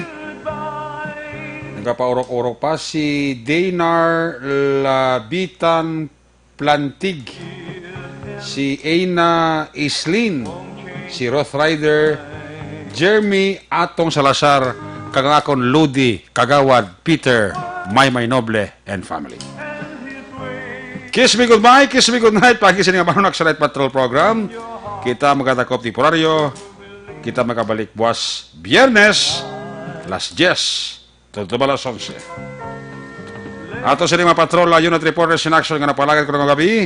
Nagapaurok-urok pa si Daynar Labitan Plantig, si Eina Islin, si Roth Rider, Jeremy Atong Salazar, kag ang akon Ludi, Kagawad Peter Maymay Noble and family. Kiss me goodbye, kiss me goodnight. Pagi sini nga Manunaksalit Patrol Program. Kita magatakop temporaryo. Kita magabalik buwas Biyernes, las diez. Tugtog alas onse. Ato sini mga patrol, unit reporters in action nga napalagad ko nga gabi.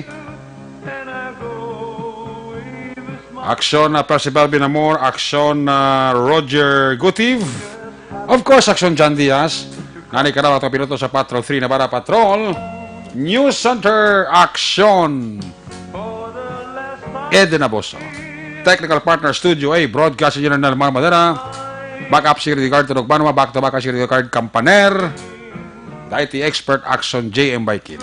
Aksyon na Percival Binamor, aksyon na Roger Gutiv. Of course, aksyon John Diaz. Nani ka na mga piloto sa Patrol three Navarra Patrol. News Center, aksyon. Eden Aboso. Technical partner, Studio A, Broadcast Engineer Nelmar Madera. Backup security guard, Tunog Banwa. Back to back security guard, Kampaner. The I T expert, Action J M Baikin.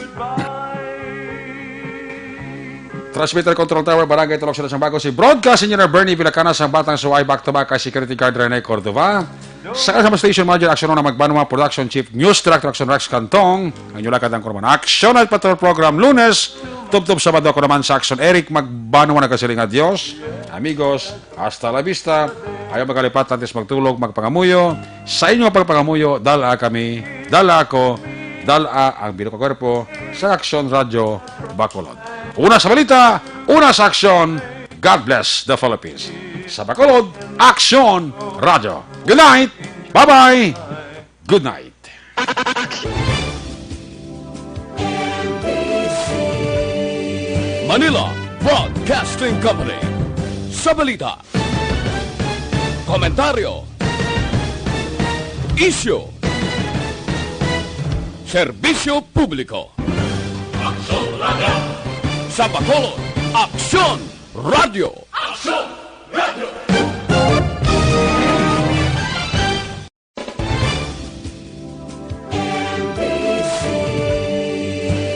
Transmitter Control Tower, Barangay Tulok Sila Sambago. Si Broadcast Engineer Bernie Vilacana, sang Batang Suway. Back to back kay security guard, Rene Cordova. Sa kasama station manager, Action Una Magbanwa, production chief, news director, Action Rex Cantong. Ang inyo lakad ang kurman. Action at Patrol Program, Lunes, tubtob Sabado. Ako naman sa Action, Eric Magbanwa, nagasiling nga, "Dios, amigos, hasta la vista." Ayaw magkalipat, antes magtulog, magpangamuyo. Sa inyo pagpangamuyo, dala kami, dala ako, dala ang bilog nga kwerpo sa Action Radio Bacolod. Una sa balita, una sa aksyon. God bless the Philippines. Sa Bacolod, Aksyon Radio. Good night. Bye-bye. Good night. Manila Broadcasting Company. Sa balita, komentaryo, isyu, serbisyo publiko. Aksyon Radio. Sa Bacolod, Aksyon Radio. Aksyon Radio.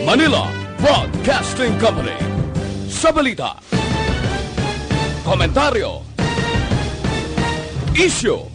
Manila Broadcasting Company. Sa balita, komentaryo, isyu,